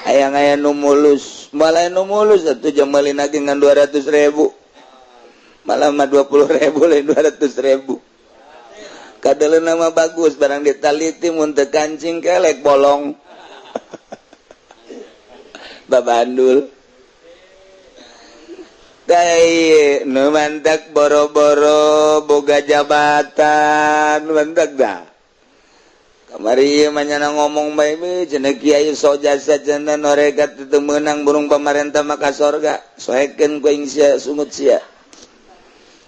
Hayang aya nu mulus, malah nu mulus atuh jang meuli ge ngan 200.000. Malah mah 20.000 lain 200.000. Kadeuleun nama bagus barang ditaliti mun teu kancing kelek bolong. Babandul. Dai nu mantak boro-boro boga jabatan mantak dah. Kamari ieu mah nyana ngomong bae we cenah kiai so jasa cenah norekat teu meunang burung pamarentah mah ka sorga. Soekeun ku aing sia sungut sia.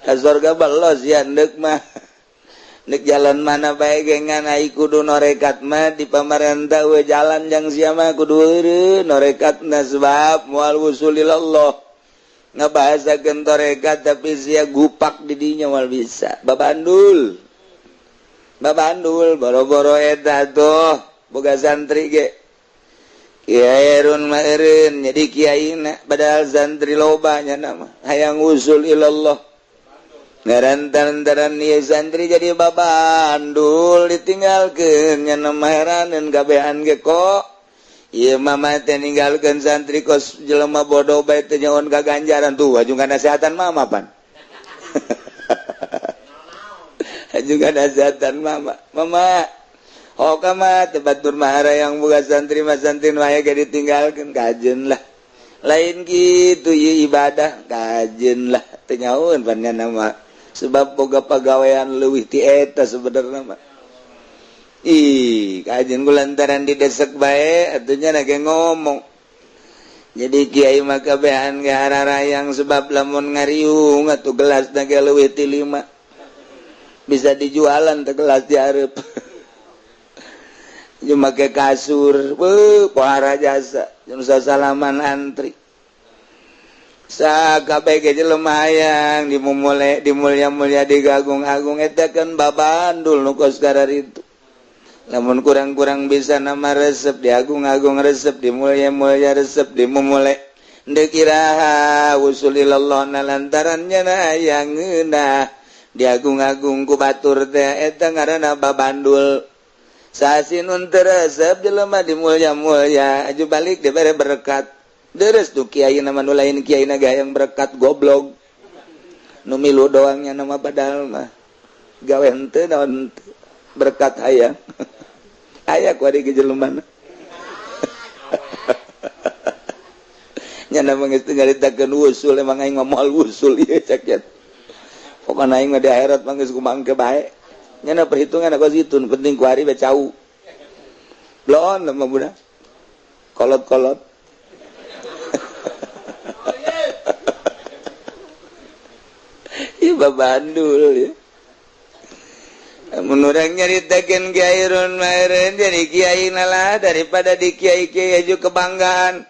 Ka sorga belos sia deuk mah. Nek jalan mana bae ge ngan ai kudu norekat mah di pamarentah we jalan jang sia mah kudu eureun norekatna sebab moal wusul ilallah. Ngabahasakeun torekat tapi sia gupak di dinya moal bisa. Babandul. Babandul boro-boro eta tuh boga santri ge. Kiai Erun mah eureun jadi kiaina padahal santri loba nya mah hayang usul ilallah. Ngarantan-taran ieu santri jadi babandul ditinggalkeun nya mah heraneun kabehan ge kok. Ieu mama teh ninggalkeun santri kos jelema bodoh bae teu nyaon ka ganjaran tuh aju nasehatan mama pan. Juga nasehatan mama. Mama oh kama tempat bermahara yang buka santri mah santri nu aya ge ditinggalkeun kajeun lah. Lain gitu ieu ibadah kajeun lah teu nyaun pan nya mah. Sebab boga pagawean leuwih ti eta sebenarnya mah. Ih, kajeun ku lantaran didesek bae atuh nya ge ngomong. Jadi kiai mah kabehan ge hararayang sebab lamun ngariung atuh gelas na ge leuwih ti 5. Bisa dijualan teh gelas di hareup. Jeung make kasur, beuh pohara jasa, jeung sasalaman antri. Sakabeh ge jelema hayang dimumule dimulya-mulya digagung-agung eta kan babandul nu kos kararitu. Lamun kurang-kurang bisa nama resep diagung-agung resep dimulya-mulya resep dimumule. Deuk iraha usul ilallah na lantaran nya hayang ngeunah diagung-agung ku batur teh eta ngaranna babandul. Sasinun teresep jelema di mulia-mulia aju balik dibere berkat. Deres tuh kiai nama nu lain kiai na yang berkat goblok. Nu milu doangnya nama padahal mah gawe henteu naon berkat hayang. Aya ku ari jelema. Nya nama geus teu nyaritakeun usul emang aing mah moal usul ieu cek ya. Pokona aing mah di akhirat mah geus kumangke bae. Nya perhitungan aku situ penting ku ari bae cau. Bloon mah budak. Kolot-kolot. Ieu babandul ya. Mun urang nyaritakeun Kiai Run mah jadi kiai lah daripada di kiai-kiai aju kebanggaan.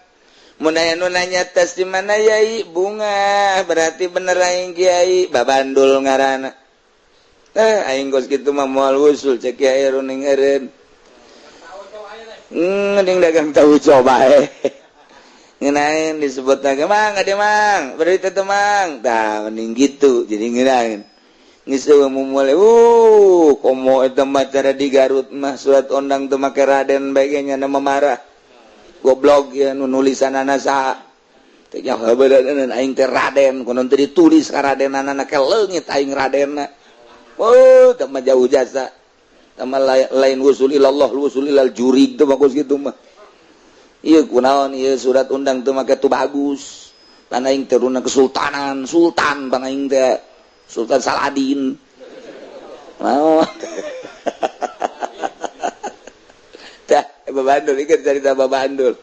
Mun aya nu nanya tes di mana yai bunga berarti bener aing kiai babandul ngaranna. Aing geus kitu mah moal usul cek Kiai Run eureun. Mending dagang tahu coba bae. Ngeunaheun disebut lagi mang ade mang berarti teh mang. Tah mending gitu jadi ngeunaheun. Geus eueuh mulai komo eta mah cara di Garut mah surat ondang teu make Raden bae ge nya mah marah. Goblok ya nu nulisanana saha teh nyaho beuneunan aing teh Raden kunaon teu ditulis ka Radenanana ke leungit aing Radenna. Oh teh mah jauh jasa teh mah lain wusul ilallah wusul ilal jurig teh bagus kitu mah. Ieu kunaon ieu surat undang teu make tu bagus pan aing teh runa kesultanan sultan bang aing teh Sultan Saladin. Mau tah babandul ieu carita babandul.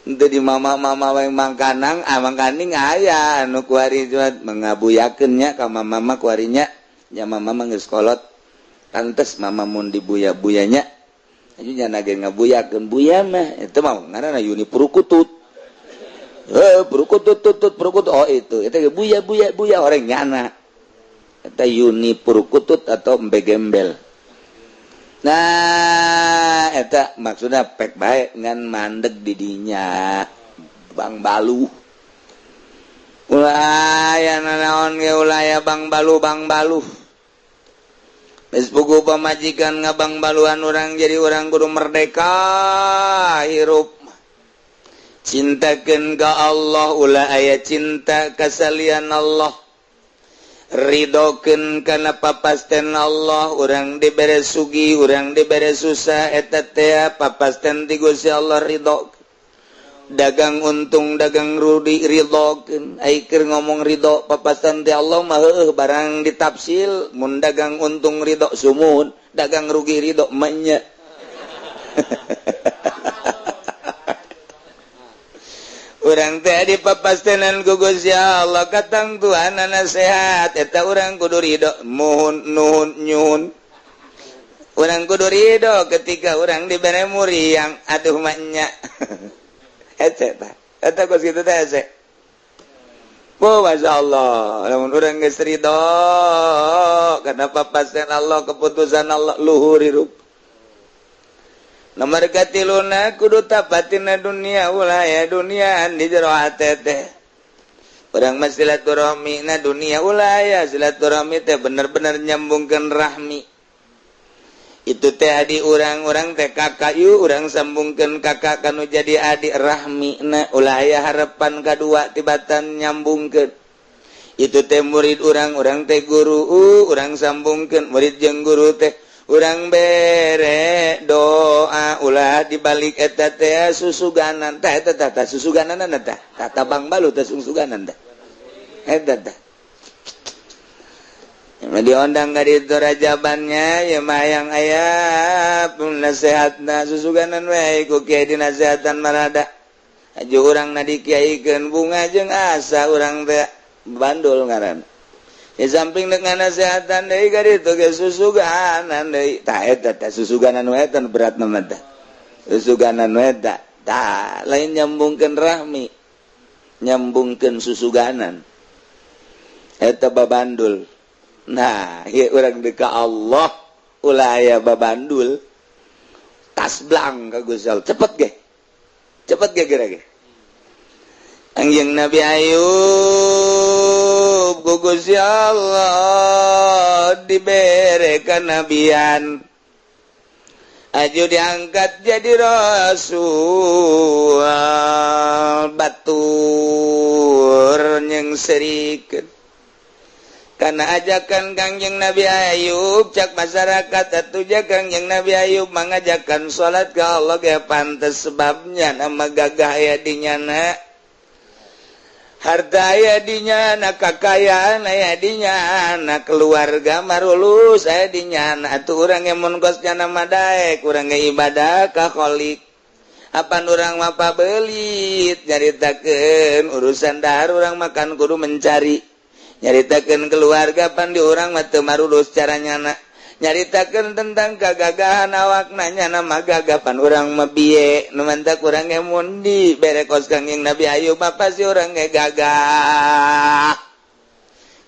Henteu di mama-mama we mangkanang, mangkaning aya anu kuari mengabuyakeun nya ka mama-mama kuarinya, nya mama geus kolot. Pantes mama mun dibuya-buyanya. Aju nya ge ngabuyakeun buya mah eta mah ngaranna Yuni Purukutut. Heuh, Purukutut tutut Purukutut oh itu. Eta ge buya buya buya orang nyana. Eta Yuni Purukutut atau embe gembel. Nah, eta maksudnya pek bae ngan mandeg di dinya Bang Balu. Ulah aya nanaon ge ulah aya Bang Balu Bang Balu. Geus puguh pamajikan ngabang baluan urang jadi urang kudu merdeka hirup. Cintakeun ka Allah ulah aya cinta ka salian Allah. Ridokeun kana papasten Allah urang dibere sugi urang dibere susah eta teh papasten ti Gusti Allah ridho. Dagang untung dagang rugi ridhokeun. Ai keur ngomong ridho papasten ti Allah mah heueuh barang ditafsil mun dagang untung ridho sumun dagang rugi ridho mah nya. Urang teh dipapastenan ku Gusti Allah katang Tuhanana sehat eta urang kudu ridho muhun nuhun nyuhun. Urang kudu ridho ketika urang dibere muriang aduh mah nya. Hese tah eta kos kitu teh hese. Oh masyaallah lamun urang geus ridho kana papasten Allah keputusan Allah luhur hirup. Nomor katiluna kudu tapatina dunia ulah ya dunia di jero hate teh. Urang mah silaturahmi na dunia ulah ya silaturahmi teh bener-bener nyambungkeun rahmi. Itu teh adi urang-urang teh kakak yu urang sambungkeun kakak kanu jadi adik rahmi na ulah aya harapan kadua tibatan nyambungkeun. Itu teh murid urang-urang teh guru urang sambungkeun murid jeung guru teh urang bere doa ulah dibalik eta teh susuganan teh eta teh susuganan teh tata Bang Balu teh susuganan teh eta teh diondang ka ditu rajabannya ya mah yang aya pun nasihatna susuganan we ku kiai dinasehatan marada aju urang na dikiaikeun bunga jeung asa urang teh bandul ngaran. Di samping dengan nasehatan deui ka ditu ge susuganan deui tah eta teh susuganan we eta berat mah teh susuganan we eta tah lain nyambungkeun rahmi nyambungkeun susuganan eta babandul. Nah ieu urang deuk ka Allah ulah aya babandul tas blang ka Gusti Allah cepet ge geura ge. Anjing Nabi Ayub ku Gusti Allah dibere kanabian. Aju diangkat jadi rasul, batur nyengserikeun karena ajakan Kangjeng Nabi Ayub. Cak masyarakat atuh ja Kangjeng Nabi Ayub mengajakan salat ke Allah ge pantes, sebabnya nama gagah aya di nyana, harta aya di nyana, kakayaan aya di nyana, keluarga marulus aya di nyana. Atuh urang ge mun kos nyana mah daek urang ge ibadah ka Khalik. Apan urang mah pabelit nyaritakeun urusan dahar, urang makan kudu mencari, nyaritakan keluarga pan di urang mah teu marulus cara nyana, nyaritakeun tentang kagagahan awak nanya nama gagah pan urang mah bieu. Nu mantak urang ge mun dibere kos Kangjeng Nabi Ayub mah pasti urang ge gagah.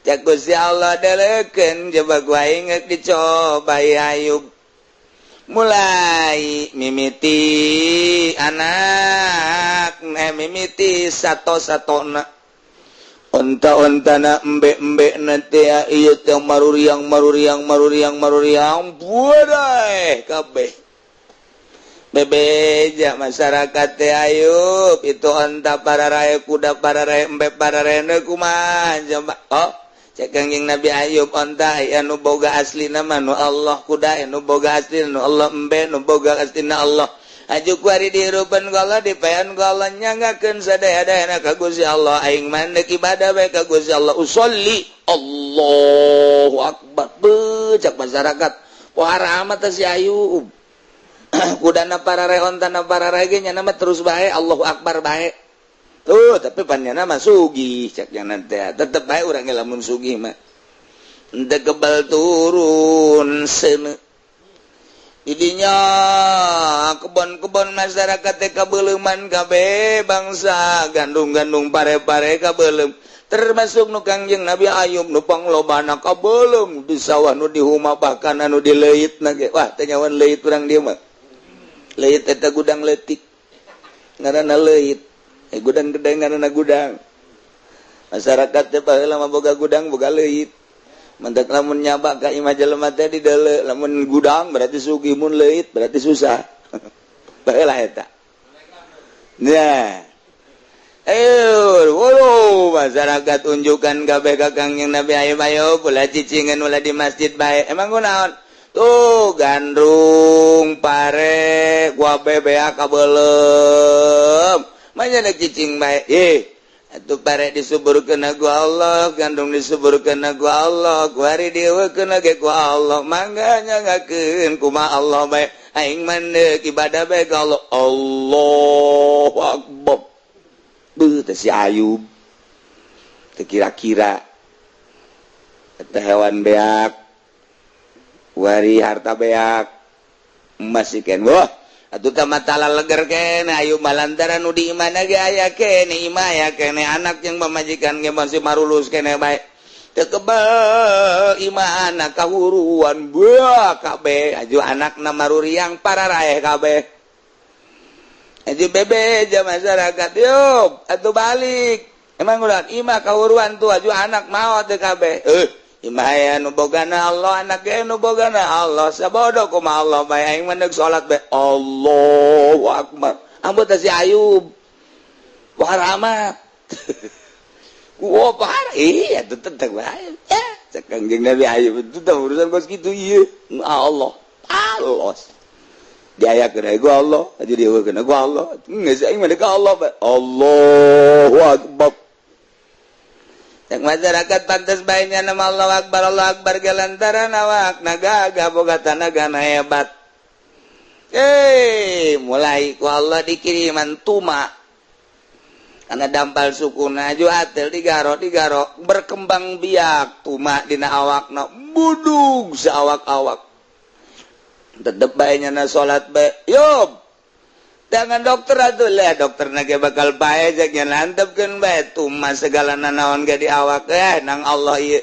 Cak Gusti Allah, delekeun, coba gua inget dicoba Ayub. Mulai mimiti anak, mimiti sato-satona, onta-ontana, embe-embe nanti iya teh maruriang, maruriang, maruriang, maruriang, buadai kabeh. Bebeja masyarakat teh, Ayub itu onta para raya, kuda para raya, embe para raya, kumaha coba? Oh, cek Kangjeng Nabi Ayub, onta anu boga asli nama nu Allah, kuda anu boga asli nu Allah, embe nu boga asli na Allah. Aju kuari dihirupan ku Allah, dipayan ku Allah, nyanggakeun sadaya-dayana ka Gusti Allah. Aing mandek ibadah bae ka Gusti Allah, usolli, Allahu akbar. Becak masyarakat, wah, amat si Ayub, kudana para re, ontana para re ge nya mah terus bae Allahu akbar bae tuh, tapi pan nyana mah sugih, cak nyana teh. Tetep bae urang ge lamun sugih mah henteu kebal turun seuneu. Idinya kebon-kebon masyarakat teh kabeuleman kabeh, bangsa gandum-gandum, pare-pare kabeuleum, termasuk nu Kangjeng Nabi Ayub nu panglobana kabeuleum di sawah, nu di huma, bahkan anu di leuit ge. Wah, teh nyawan leuit urang dieu mah. Leuit eta gudang leutik ngaranna leuit, gudang gede ngaranna gudang. Masyarakat teh baheula mah boga gudang, boga leuit. Mantak lamun nyabak ka imah jelema teh di deuleu, lamun gudang berarti sugih, mun leuit berarti susah. Baheula eta. Nah, ayo, waduh, masyarakat unjukkan kabeh ka Kangjeng Nabi Ayub, ayo ulah cicingan, ulah di masjid bae. Emang kunaon? Tuh gandum, pare, gua bebea kabeuleum. Manya cicing bae. Eh, atuh pare disuburkeun ku Allah, gandum disuburkeun ku Allah, kuari dieuwekeun ge ku Allah. Mangga nyangakeun kumaha Allah bae. Aing mandek ibadah bae ka Allah. Allahu akbar. Beuh teh si Ayub. Teu kira-kira eta hewan beak, wari harta beak, emas ikan. Wah, atuh tah matala leger kene Ayub, lantaran nu di imahna ge aya kene, imah aya kene, anak yang pamajikan ge masih marulus kene bae. Teu kebel imah anak kahuruan buah kabeh. Aju anakna maruriang, para raeh kabeh. Aju bebeja masyarakat, yuk atuh balik. Emang ulah imah kahuruan tuh, aju anak maot teu kabeh. Eh, imah aya nu bogana Allah, anak ge nu bogana Allah, sabodo kumaha Allah bae, aing mah salat bae, Allahu akbar. Ambut si Ayub, wah, amat. Wah, parah. Iya, tetep bae ya. Cek Kangjeng Nabi Ayub, itu teh urusan kos kitu ieu Allah Allah diayakeun ku Allah, aju dieuwekeun ku Allah, geus aing mah ka Allah bae, Allahu akbar. Cek masyarakat, pantes bae nama Allah akbar, Allah akbar ge lantaran awak gagah, boga tanaga hebat. Eh, mulai ku Allah dikiriman tuma karena dampal sukuna, aju atel digaro digaro, berkembang biak tuma dina awakna, budug saawak-awak. Tetep bae nyana salat bae. Yub, tangan dokter atuh lah, dokter ge bakal bae cek nya, lantepkeun bae tuma segala nanaon ge di awak. Eh, nang Allah ieu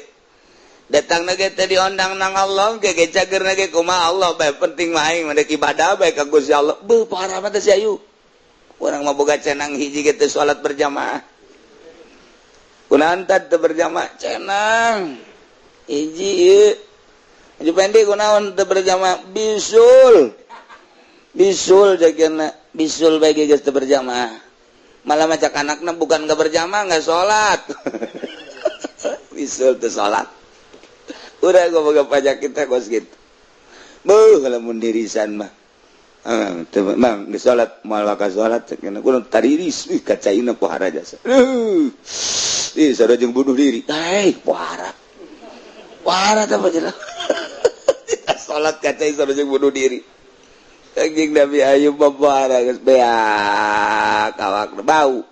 datang ge teh diondang nang Allah ge ge cager ge kumaha Allah bae, penting mah aing mah ibadah bae ka Gusti Allah. Beuh, parah mah teh si Ayu. Urang mah boga cenang hiji ge teu salat berjamaah. Kunaon teu berjamaah? Cenang hiji ieu. Haji Pendi, kunaon teu berjamaah? Bisul. Bisul jagana bisul bae geus teu berjamaah. Malah macak anakna bukan gak berjamaah, nggak sholat. Bisul teu salat. Udah gua boga pajak kita kos gitu. Beuh lamun dirisan mah. Ah, teu mang geus salat moal ka salat cenah kudu tariris ih kacaina pohara jasa. Ih sarua jeung bunuh diri. Hei, pohara. Pohara teh mah salat kacai sarua jeung bunuh diri. Anjing Nabi Ayub pohara geus beak awak bau.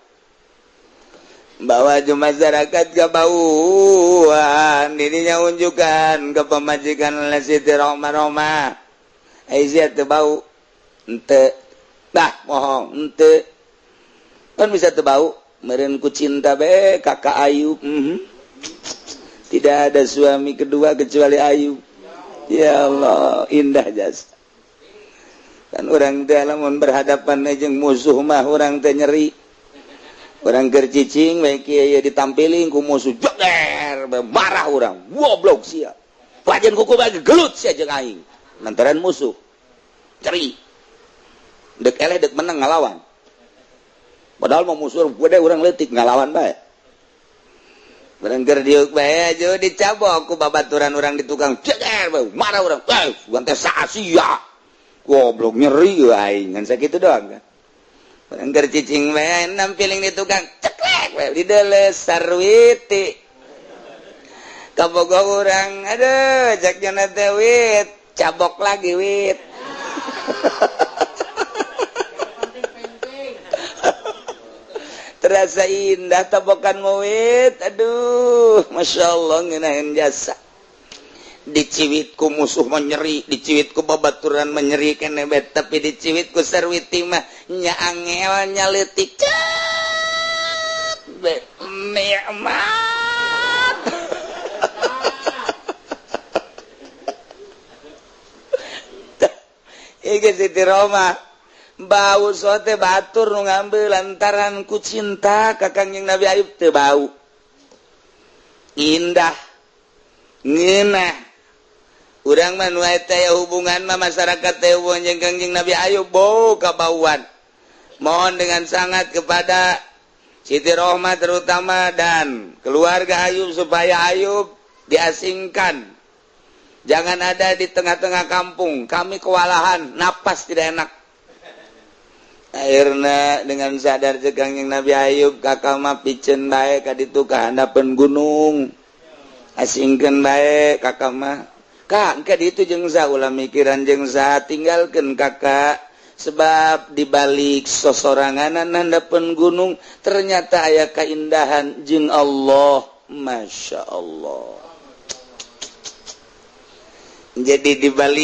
Bawa masyarakat kebauan dirinya unjukkan ke pemajikan oleh Siti Roma Roma. Aisyah teu bau ente bah bohong ente kan bisa teu bau meureun ku cinta be kakak Ayub. Tidak ada suami kedua kecuali Ayub. Ya Allah, indah jasa. Kan urang teh lamun berhadapan jeung musuh mah urang teh nyeri. Orang keur cicing bae kieu ditampiling ku musuh jeger marah urang goblok sia. Wajan kuku bae gelut sia jeung aing. Lantaran musuh ceri. Dek eleh dek menang ngalawan. Padahal mah musuh gede urang leutik ngalawan bae. Barang keur diuk bae aja dicabok ku babaturan urang di tukang jeger bae marah urang. Eh, urang teh sia. Goblok nyeri aing ngan sakitu doang kan. Barang cicing bae nampiling di tukang ceklek bae di deles sarwiti. Kabogo urang aduh cek teh wit cabok lagi wit. Terasa indah tabokan wit aduh Masya Allah ngeunaheun jasa. Diciwit ku musuh menyeri, diciwit ku babaturan menyeri kene bet, tapi diciwit ku sarwiti mah nya angel nya leutik cet be nikmat. Ieu Siti Roma bau sote batur nu ngambil lantaran ku cinta ka Kangjeng Nabi Ayub teu bau. Indah ngeunah. Urang mah nu eta hubungan mah masyarakat teh hubungan jeung Kangjeng Nabi Ayub bau kabauan. Mohon dengan sangat kepada Siti Rohmah terutama dan keluarga Ayub supaya Ayub diasingkan. Jangan ada di tengah-tengah kampung. Kami kewalahan, napas tidak enak. Akhirna dengan sadar jeung Kangjeng Nabi Ayub kakak mah piceun bae ka ditu ka handapeun gunung. Asingkeun bae kakak mah. Kak, engke ditu jeung saha ulah mikiran jeung saha tinggalkeun kakak sebab dibalik sosoranganan handapeun gunung ternyata aya kaindahan jeung Allah. Masya Allah. Jadi dibalik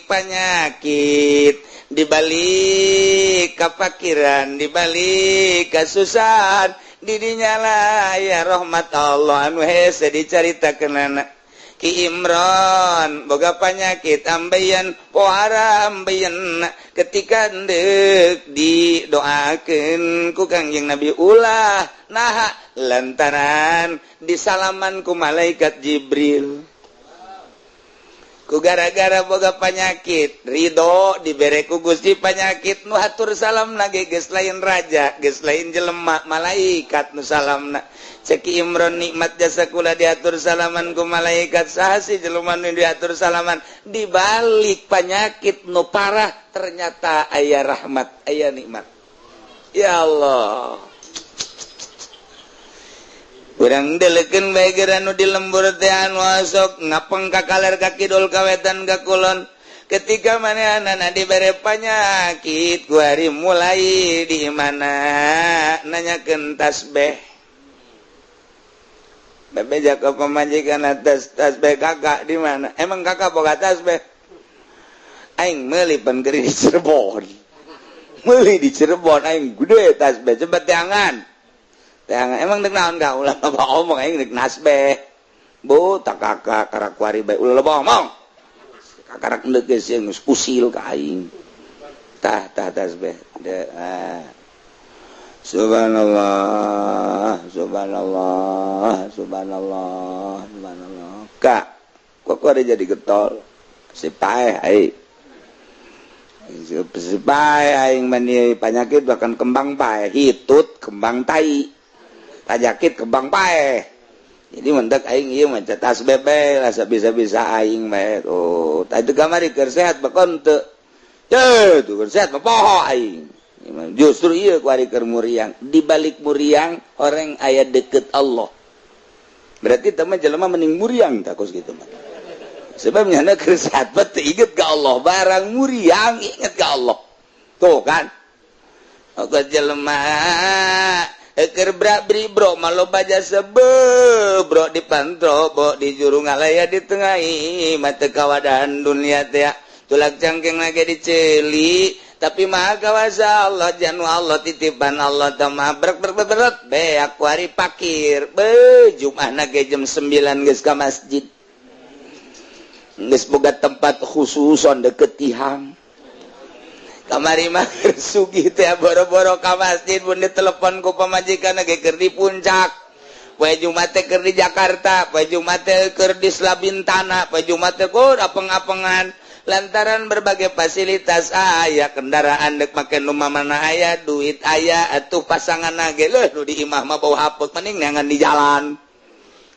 penyakit, dibalik kapakiran, dibalik kasusahan, didinya lah ya rahmat Allah anu hese dicaritakeunana. Ki Imron boga penyakit ambeien pohara ambeien ketika deuk didoakeun ku Kangjeng Nabi ulah naha lantaran disalaman ku malaikat Jibril. Ku gara-gara boga penyakit ridho dibere ku Gusti penyakit nu hatur salam lagi geus lain raja geus lain jelema malaikat nu salamna. Cek Imron nikmat jasa kula diatur salaman ku malaikat saha sih jelema nu diatur salaman dibalik penyakit nu parah ternyata aya rahmat aya nikmat. Ya Allah. Urang delekeun bae geura nu di lembur teh anu sok ngapeng ka kaler ka kidul ka wetan ka kulon. Ketika manehanana dibere panyakit ku hari mulai di mana nanyakeun tasbih. Bebeja ka pamajikan atas tasbih kakak di mana? Emang kakak boga tasbih? Aing meuli pan keur di Cirebon. Meuli di Cirebon aing gede tasbih cepet teangan. Teangan emang dek naon ka ulah loba omong aing dek nasbeh. Bu tak kakak karak kuari bae ulah loba omong. Kakarak endek geus geus usil ka aing. Tah tah tasbih. Ah. Subhanallah, subhanallah, subhanallah, subhanallah. Kak, kok ada jadi getol? Si paeh ai. Pae aing mani penyakit bahkan kembang pae, hitut kembang tai, penyakit kembang pae. Jadi mendak aing ieu mah tas bebe lah, bisa-bisa aing mah. Oh, tadi kamari keur sehat bakon teu. Teu, tuh keur sehat mah poho aing. Justru ieu kuari keur muriang. Di balik muriang orang aya deket Allah. Berarti teman jelema mending muriang tak kos gitu mah. Sebabnya na keur sehat mah teu inget ka Allah, barang muriang inget ka Allah. Tuh kan. Oke jelema keur bra bro mah loba jasa bro di pantro bo di juru ngalaya di tengahi mah teu kawadahan dunia teh tulak cangkeng lagi diceli, tapi maha kawasa Allah, janu Allah, titipan Allah mah brek brek brek brek beak kuari pakir be Jumat ge jam 9 geus ka masjid, geus boga tempat khususon deket tihang. Kamari mah sugih teh boro-boro ka masjid, mun ditelepon ku pamajikan ge keur di puncak, poe Jumat teh keur di Jakarta, poe Jumat teh keur di Selabintana, poe Jumat teh kur apeng-apengan lantaran berbagai fasilitas aya, kendaraan dek make nu mana aya, duit aya, atuh pasangan ge leuh nu di imah mah bau hapeuk, mending neangan di jalan.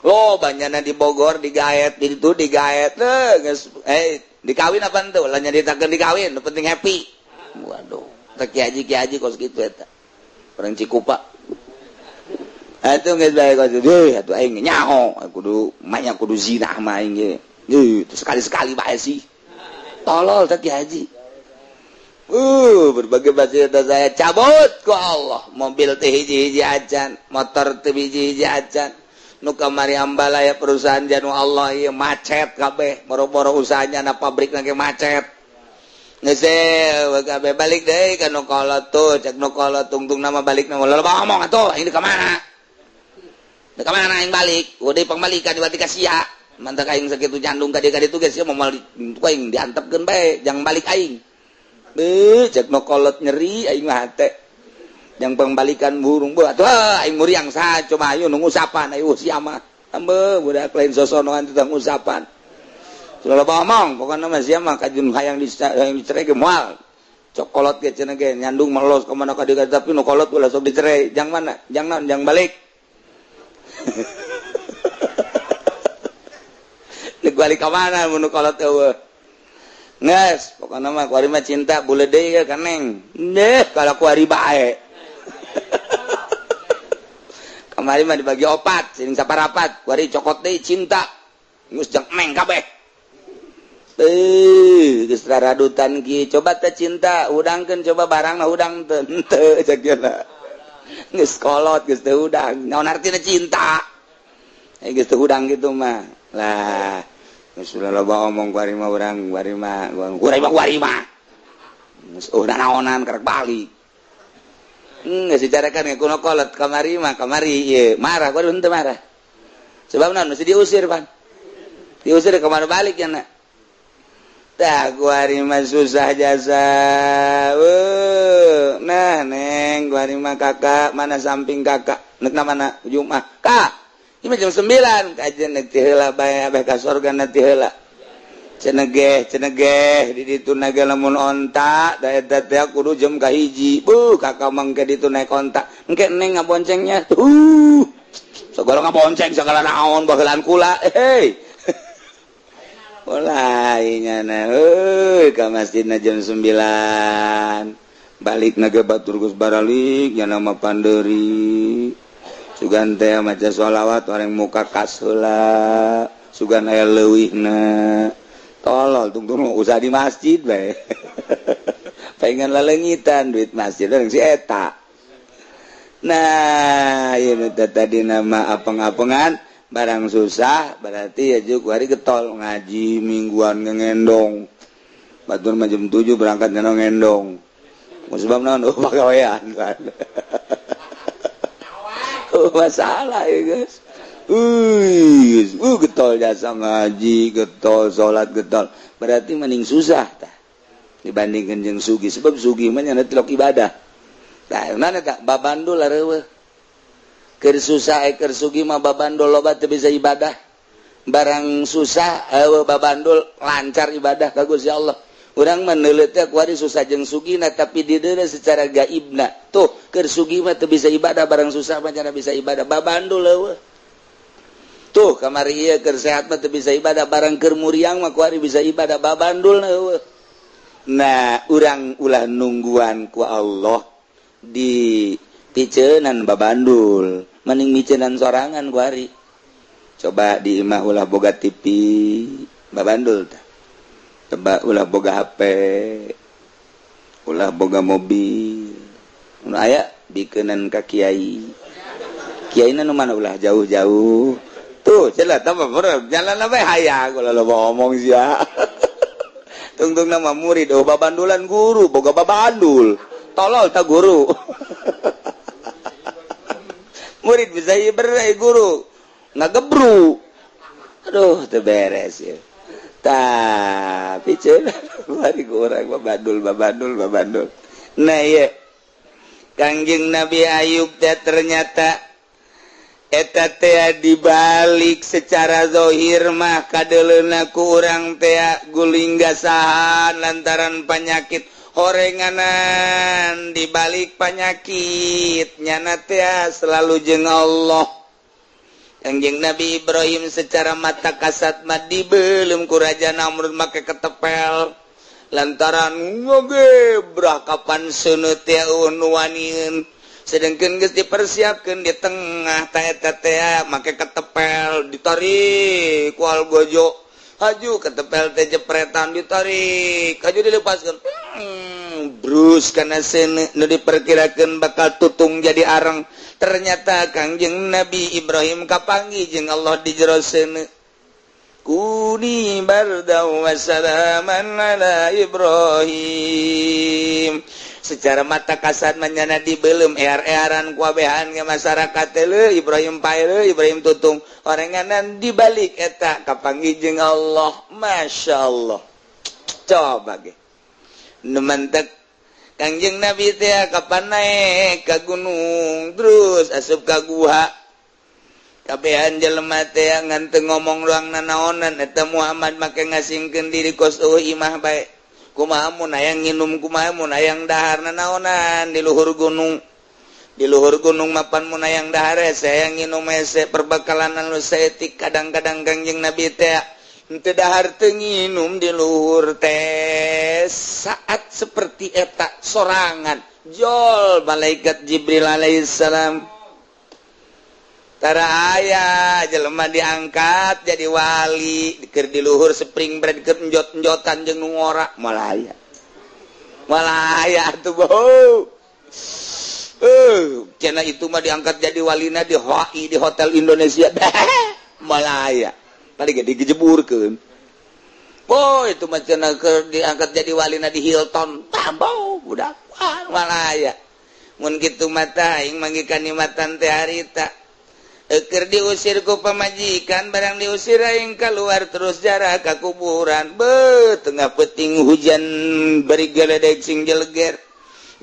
Lo banyana di Bogor digaet, di itu digaet leuh geus dikawin apa henteu lah, nyaritakeun dikawin, nu penting happy. Waduh, teh kiai haji, kiai haji kos kitu eta orang Cikupa atuh geus bae kos deui atuh. Aing nyaho kudu manya kudu zina mah aing ge sekali-sekali bae sih. Tolol teh kiai haji. Berbagai fasilitas saya cabut ku Allah, mobil teh hiji-hiji acan, motor teh hiji-hiji acan. Nu kamari ambalaya perusahaan janu Allah ieu macet kabeh, boro-boro usahanya na pabrik lagi macet. Geus kabeh balik deui ka nu kolot tuh, cek nu kolot tungtung nama balik nama loba ngomong atuh, aing ka mana? Ka mana aing balik? Udah pambalikan di ka sia. Mantak aing sakitu nyandung ka dieu ka ditu geus sia moal aing diantepkeun bae, jangan balik aing. Beuh, cek nu kolot nyeri aing mah hate. Yang pembalikan burung buat atuh aing muriang saha coba, ayo nu ngusapan ayo sia mah. Ambe budak lain sosonoan tentang ngusapan. Sudah loba omong, pokoknya mah sia mah kajun hayang dicerai ge moal. Cok kolot ge cenah ge nyandung melos ka mana ka dieu, tapi nu kolot ulah sok dicerai. Jang mana? Jang naon? Jang balik. Dek balik ka mana mun nu kolot eueuh. Nges, pokoknya mah kuari mah cinta bule deui ka neng. Deh, kalau kuari bae. Kamari mah dibagi opat, sing saparapat, kuari cokot deui cinta. Geus jang neng kabeh. Geus raradutan kieu, coba teh cinta, hudangkeun coba barangna hudang teu henteu cek geuna. Geus kolot geus teu hudang. Naon artina cinta? Geus teu hudang kitu mah. Lah, geus ulah loba omong kuari mah urang, kuari mah, kuari mah, kuari mah. Geus eueuh nanaonan karek balik. Geus dicarakan ge kuno kolot kamari mah, kamari ieu marah kuari henteu marah. Sebab naon mesti diusir pan. Diusir ke mana balik ya nak. Tah kuari mah susah jasa. Nah neng kuari mah kakak mana samping kakak. Nek mana Jumat. Kak, ini jam 9 kajian nek ti heula bae abeh ka sorga na ti heula. Cenegeh cenegeh di ditu naga lamun onta da eta teh kudu jam kahiji. Buh kakak mangke ditu naik onta. Engke neng ngaboncengnya. Segala ngabonceng segala naon bahelaan kula. Hei. Mulai nyana euy ka masjidna jam 9. Balik naga batur geus baralik nyana mah panderi. Sugan teh maca sholawat orang muka kas heula, sugan aya leuwihna. Tolol tungtung usah di masjid bae. Pengen lelengitan duit masjid orang si eta. Nah, ieu tadi nama apeng-apengan barang susah berarti ya juga hari getol ngaji mingguan ngendong. Batur mah jam 7 berangkat ngendong. Sebab naon? Oh, pagawean. Oh, masalah ya guys. Getol jasa ngaji, getol salat, getol. Berarti mending susah tah dibandingkan jeung sugih, sebab sugih mah nya tilok ibadah. Tah mana tah babandul areueuh. Keur susah keur sugih mah babandul loba teu bisa ibadah. Barang susah eueuh babandul lancar ibadah ka Gusti Allah. Urang mah neuleut teh kuari susah jeung sugihna, tapi di dieu secara gaibna. Tuh, keur sugih mah teu bisa ibadah, barang susah mah cenah bisa ibadah. Babandul leuweuh. Tuh, kamari ieu keur sehat mah teu bisa ibadah, barang keur muriang mah kuari bisa ibadah. Babandul leuweuh. Nah, urang ulah nungguan ku Allah di piceunan babandul, mending miceunan sorangan kuari. Coba di imah ulah boga TV, babandul tah. Coba ulah boga HP, ulah boga mobil. Nu aya bikeunan ka kiai. Kiaina nu mana ulah jauh-jauh. Tuh, celah tambah jalan apa hayang ulah loba ngomong sia. Tungtung nama murid, oh babandulan guru, boga babandul. Tolol tak guru. Murid bisa iberai guru, ngagebru. Aduh, teu beres ya. Tapi cenah bari urang babandul babandul babandul. Nah iya, Kangjeng Nabi Ayub teh ternyata eta teh dibalik secara zohir mah kadeleuna ku urang teh guling gasahan lantaran penyakit horenganan, dibalik penyakit nyana teh selalu jeung Allah. Kangjeng Nabi Ibrahim secara mata kasat mah dibelum ku Raja Namrud make ketepel lantaran ngogebrah kapan seuneu teh nu waniun, sedangkan geus dipersiapkeun di tengah ta eta teh make ketepel ditarik ku algojo, haju ketepel teh jepretan ditarik, haju dilepaskeun, brus kana seuneu nu diperkirakeun bakal tutung jadi areng. Ternyata Kangjeng Nabi Ibrahim kapanggih jeung Allah di jero seuneu. Kuni bardan wa salaman ala Ibrahim. Secara mata kasat manyana dibelum ear-earan kuabehan ke masyarakat teh Ibrahim pae, Ibrahim tutung orenganan, dibalik eta kapanggih jeung Allah. Masya Allah, coba ge nu mantek Kangjeng Nabi teh kapan naik ka gunung terus asup ka guha, kabehan jelema teh ngan teu ngomong ruang nanaonan. Eta Muhammad make ngasingkeun diri kos eueuh imah bae, kumaha mun hayang nginum, kumaha mun hayang dahar, nanaonan di luhur gunung. Di luhur gunung mapan mun hayang dahar hese, hayang nginum hese, perbekalan anu saeutik. Kadang-kadang Kangjeng Nabi teh henteu dahar teu nginum di luhur teh. Saat seperti eta sorangan jol malaikat Jibril alaihissalam. Tara aya jelema diangkat jadi wali keur di luhur spring break, keur enjot-enjotan jeung nu ngora, moal aya, moal aya atuh. Bau cenah itu mah diangkat jadi walina di HI, di Hotel Indonesia, moal aya, paling ge digejeburkeun. Oh, itu mah cenah keur diangkat jadi walina di Hilton, tambau budak, moal aya. Mun kitu mata aing manggih kanikmatan teh harita. Eker diusir ku pamajikan, barang diusir aing keluar terus jarah ka kuburan. Be tengah peting hujan bari geledek sing jeleger,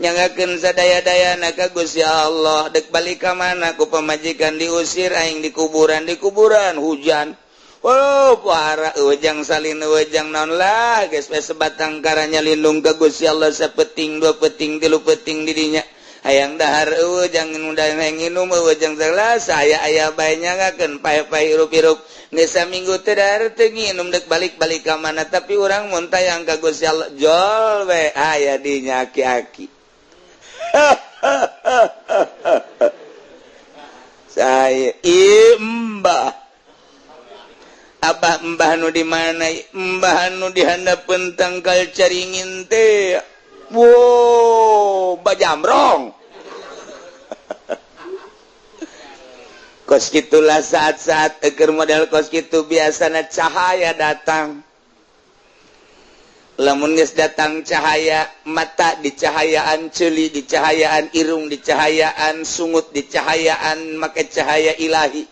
nyangakeun sadaya-dayana ka Gusti Allah. Dek balik ka mana ku pamajikan diusir, aing di kuburan, di kuburan hujan. Oh, para wejang salin wejang naon lah geus we sebatang karanya lindung ka Gusti Allah. Sapeting, dua peting, tilu peting didinya hayang dahar eueuh, jangan udah nginum eueuh, jang salah saya aya bae nyangakeun pae-pae hirup-hirup. Geus saminggu teu dahar teu nginum, dek balik-balik ka mana? Tapi urang mun tayang ka Gusti Allah, jol we aya dinya aki-aki. Saya imbah Abah, mbah nu di mana? Mbah nu di handapeun tangkal caringin teh. Wow, bajamrong. Kos gitulah saat-saat eker model kos gitu biasanya cahaya datang. Lamun geus datang cahaya, mata dicahayaan, ceuli dicahayaan, irung dicahayaan, sungut dicahayaan, make cahaya ilahi.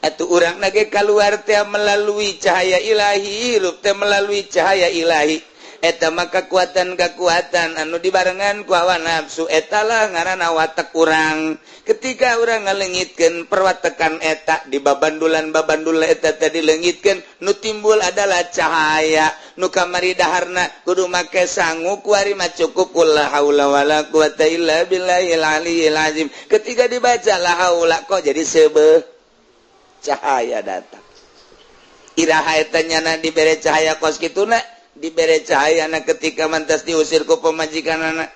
Atau urang nage keluar teh melalui cahaya ilahi, hirup teh melalui cahaya ilahi. Eta mah kekuatan-kekuatan anu dibarengan ku hawa nafsu, eta lah ngaranna watek urang. Ketika urang ngalengitkeun perwatekan eta di babandulan babandul eta tadi leungitkeun, nu timbul adalah cahaya. Nu kamari daharna kudu make sangu, kuari mah cukup la haula wala quwata illa billahil aliyil azim. Ketika dibaca la haula, kok jadi seubeuh cahaya datang. Iraha eta nyana dibere cahaya kos kituna? Dibere cahaya na ketika mantas diusir ku pamajikanana.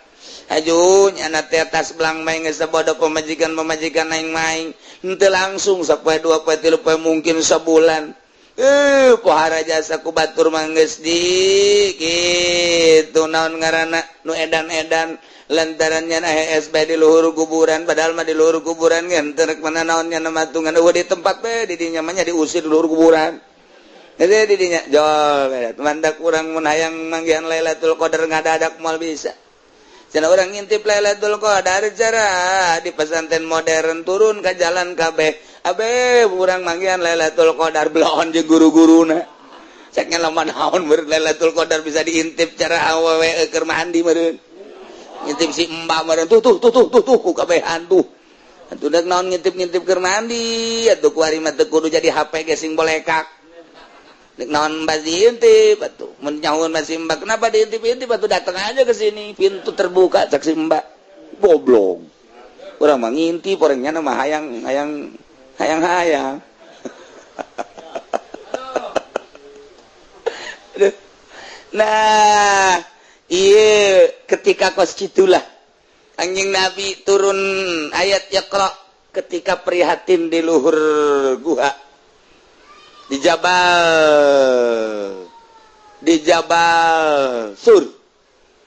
Aju nyana teh tas belang main geus bodoh pamajikan, pamajikan aing main henteu langsung sapoe, 2 poe, 3 poe, mungkin sebulan. Pohara jasa ku batur mah geus di kitu, naon ngaranna, nu edan-edan lantaran nyana hees bae di luhur kuburan. Padahal mah di luhur kuburan ge henteu rek mana naon, nyana matungan euweuh di tempat bae di dinya mah, nya diusir di luhur kuburan. Jadi di dinya jol mandak urang mun hayang manggihan Lailatul Qadar ngadadak moal bisa. Cenah urang ngintip Lailatul Qadar cara di pesantren modern, turun ke jalan kabeh abe urang manggihan Lailatul Qadar, belon jeung guru-guruna. Ceknya lama naon meureun Lailatul Qadar bisa diintip cara awewe keur mandi meureun, ngintip si mbak meureun, tuh tuh tuh tuh tuh tuh ku kabehan tuh. Atuh dek naon ngintip-ngintip keur mandi atuh? Kuari mah teu kudu jadi HP ge sing bolekak. Dek naon mbak diintip atuh? Mun nyahueun masih mbak, kenapa diintip-intip atuh? Datang aja ke sini, pintu terbuka, cek si mbak. Goblok, urang mah ngintip orangnya mah hayang hayang hayang hayang. Aduh. Nah, iya, ketika kos itulah anjing Nabi turun ayat Iqra ketika prihatin di luhur guha di Jabal Sur.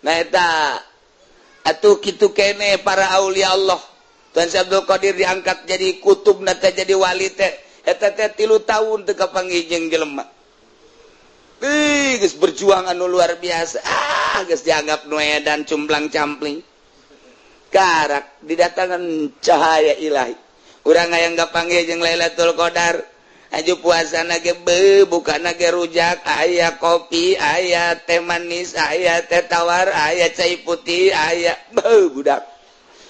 Nah, eta atuh kitu kene para aulia Allah. Tuan Syekh Abdul Qadir diangkat jadi kutub teh, jadi wali teh, eta teh 3 tahun teu kapanggih jeung jelema. Ih, geus berjuang anu luar biasa. Ah, geus dianggap nu edan, cumplang campling. Karak didatangan cahaya ilahi. Urang hayang kapanggih jeung Lailatul Qadar. Aju puasa ge be, bukan ge rujak, aya kopi, aya teh manis, aya teh tawar, aya cai putih, aya be budak.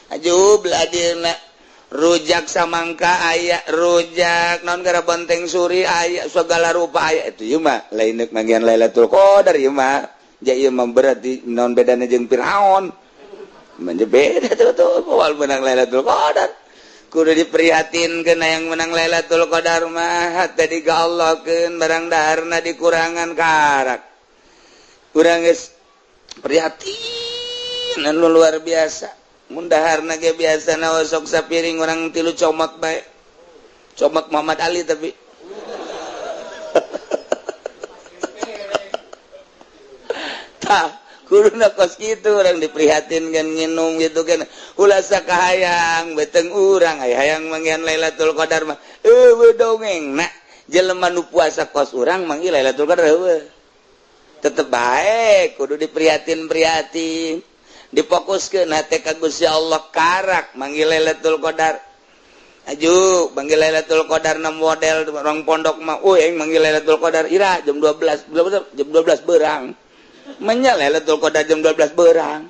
Aju beladirna rujak samangka aya, rujak non gara bonteng suri aya, segala rupa aya. Itu ieu mah lain deuk manggihan Lailatul Qadar ieu mah. Ja ieu mah berarti non bedana jeung Firaun? Manja beda tuh tuh moal menang Lailatul Qadar. Kudu diprihatinkeun yang menang Lailatul Qadar mah tadi ka Allah keun barang daharna dikurangan, karak urang geus prihatin anu luar biasa. Mun daharna ge biasa na sok sapiring, urang tilu comot bae, comot Muhammad Ali. Tapi tah kuduna kos kitu urang diprihatinkan nginum gitu kan. Ulah sakahayang beteng urang aya hayang manggihan Lailatul Qadar mah euweuh dongeng. Nah, jelema nu puasa kos urang manggih Lailatul Qadar euweuh. Tetep bae kudu diprihatin-prihatin, difokuskeun hate ka Gusti Allah, karak manggih Lailatul Qadar. Aju manggih Lailatul Qadar na model orang pondok mah, euy, aing manggih Lailatul Qadar ira jam 12, jam 12 berang. Menya Lailatul Qadar jam 12 berang?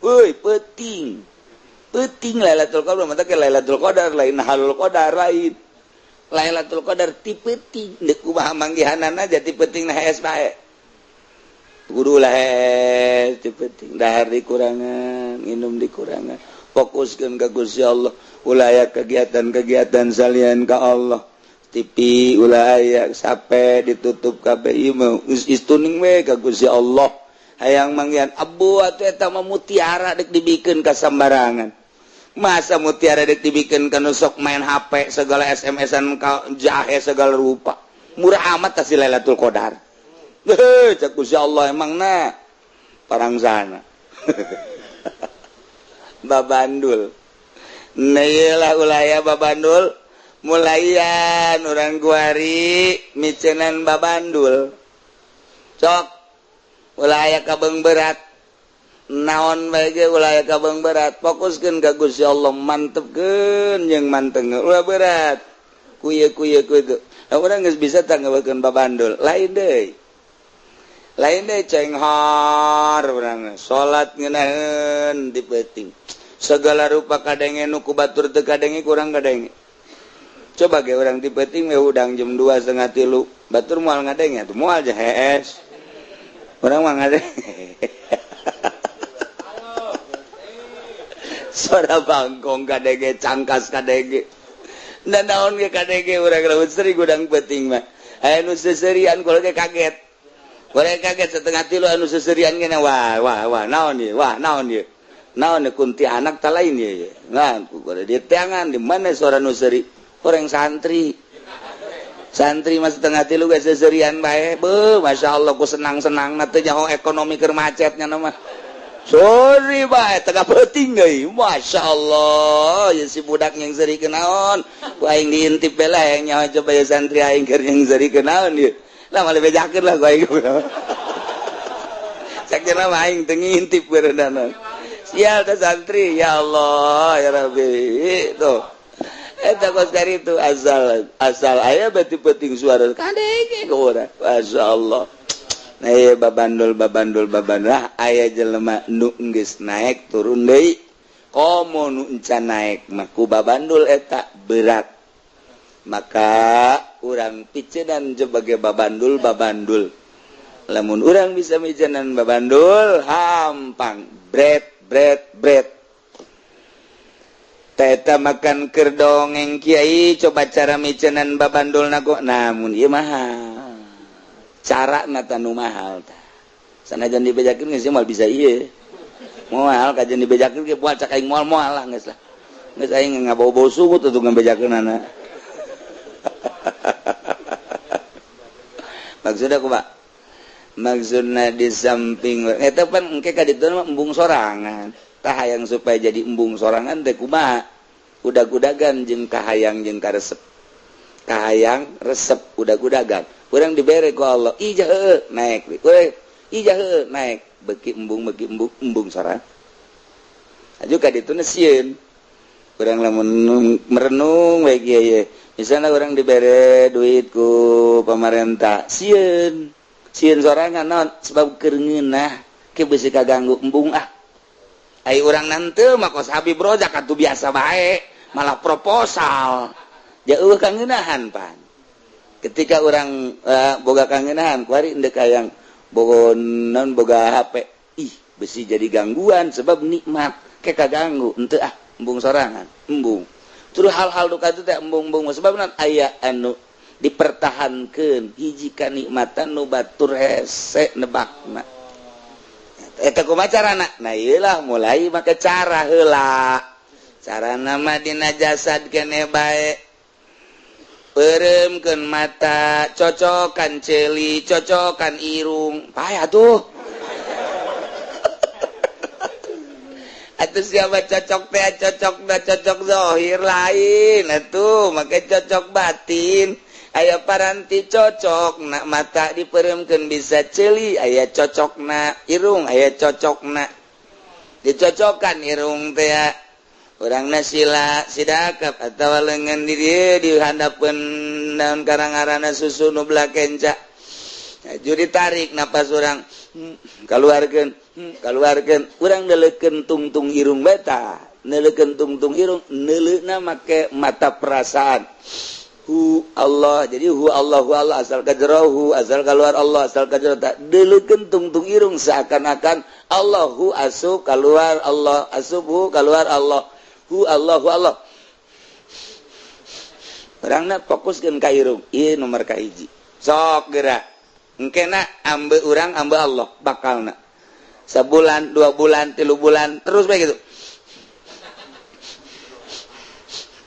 Euy, penting penting Lailatul Qadar mah teh. Lailatul Qadar lain halul qadar, lain Lailatul Qadar ti peuting. Deuk kumaha manggihanana aja ti peuting na hees bae, kudu lah hees ti peuting. Dahar dikurangan, minum dikurangan, fokuskeun ka Gusti Allah. Ulah aya kegiatan-kegiatan salian ka Allah. TV ulah aya, sampai ditutup kabeh. Ieu mah geus istuning we ka Gusti Allah hayang manggihan. Abu atuh eta mah mutiara dek dibikeun ka sambarangan. Masa mutiara dek dibikeun ka nu sok main HP, segala SMS-an ka jahe segala rupa? Murah amat tah si Lailatul Qadar. Heuh, cek Gusti Allah emang na parang sana babandul. Nah, iyalah, ulah babandul. Mulayan urang kuari micenan babandul, cok ulah aya kabeung berat naon bae ge, ulah aya kabeung berat. Fokuskeun ka Gusti Allah, mantepkeun jeung manteng, ulah berat kuye kuye kuye. Nah, urang geus bisa tanggawekeun babandul. Lain deui, lain deui, cenghar urang salat ngeunaheun di peuting, segala rupa kadenge nu ku batur teu kadenge, kurang kadenge. Coba ge urang di peuting we hudang jam 2 setengah 3, batur moal ngadenge atuh, moal aja hees. Urang mah ngade. Suara bangkong kadege, cangkas kadege. Dan naon ge kadege urang lamun seri gudang peuting mah. Aya nu seserian kula ge kaget. Kula kaget 2:30 anu seserian ge wah wah wah naon ieu? Wah naon ieu? Naon kunti anak ta lain ieu? Nah, ku di teangan di mana suara nu seuri? Urang santri. Santri mah 2:30 ge seserian bae. Beuh, masyaallah ku senang-senangna teu nyaho ekonomi keur macetnya mah. Sorry bae tengah peuting deui. Masya Allah, ya si budak yang seri kenaon. Ku aing diintip bela yang nyaho coba ya santri aing keur yang seri kenaon ieu. Lah malah bejakeun lah ku aing. Cak cenah mah aing teu ngintip beureunan. Sial teh santri, ya Allah, ya Rabbi. Tuh. Eta kos itu asal asal aya berarti penting suara kadege ku urang. Masya Allah. Nah, iya, babandul babandul babandul ah, aya jelema nu geus naik turun deui komo nu encan naik mah ku babandul eta berat maka urang picenan sebagai babandul babandul lamun urang bisa micenan babandul hampang bret bret bret teta makan keur dongeng kiai coba cara micenan babandul nago namun ieu mahal cara nata nu mahal tah sanajan dibejakeun geus moal bisa ieu moal kajian dibejakeun ge moal cak aing moal moal lah geus lah geus aing ngabau-bau sungut atuh ngabejakeunana. Maksudna kumaha maksudna di samping eta pan engke ka ditu mah embung sorangan tah hayang supaya jadi embung sorangan teh kumaha udag-udagan jeung kahayang jeung karesep kahayang resep udag-udagan urang dibere ku Allah ijah heueuh naek we ijah heueuh naek beki embung embung sorang aju ka ditu sieun urang lamun merenung we kieu ye misalna urang dibere duit ku pamarentah sieun sieun sorangan naon sebab keur ngeunah ke beusi kaganggu embung ah ai urang nanteu mah kos Habib Rozak atuh biasa bae malah proposal jauh kangeunahan pan ketika orang boga kangenahan kuari endek hayang boga non boga HP ih besi jadi gangguan sebab nikmat ke kaganggu henteu ah embung sorangan embung terus hal-hal duka itu teh embung-embung sebab non aya anu dipertahankeun hiji kanikmatan nu batur hese nebakna eta kumaha carana nah ieu lah mulai make cara heula carana mah dina jasad keneh bae peremkeun mata cocokan celi cocokan irung payah tuh atuh siapa cocok teh cocok dah cocok zahir lain atuh make cocok batin aya paranti cocok nak mata diperemkeun bisa celi aya cocok na irung aya cocok na dicocokan irung teh orangna sila sidakap atawa lengan di dieu di handapeun naon karang-arana susu nu belakenca aju ditarik napas urang kaluarkeun kaluarkeun urang neuleukeun tungtung irung beta neuleukeun tungtung irung neuleuna make mata perasaan hu Allah jadi hu Allah hu Allah asal kajero asal keluar Allah asal kajero tak deuleukeun tungtung irung seakan-akan Allahu asup keluar Allah asup hu keluar Allah hu Allah hu Allah orangna fokuskeun ka irung ieu nomor ka hiji sok geura engkena ambe urang ambe Allah bakalna sebulan 2 bulan 3 bulan terus bae gitu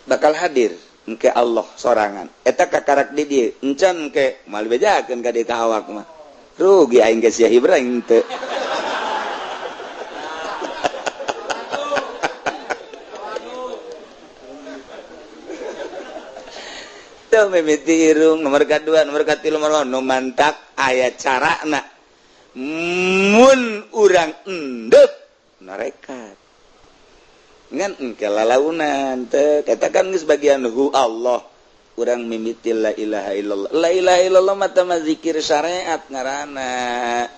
bakal hadir engke Allah sorangan eta kakarak di dieu encan engke moal bejakeun ka dieu ka awak mah rugi aing ge sia Ibrahim teu. Tuh mimiti irung nomor kedua nomor katilu nomor nu mantak aya carana mun urang endep narekat ngan engke lalaunan teh katakan geus bagian hu Allah urang mimiti la ilaha illallah la ilaha illallah mah teh zikir syariat ngaranna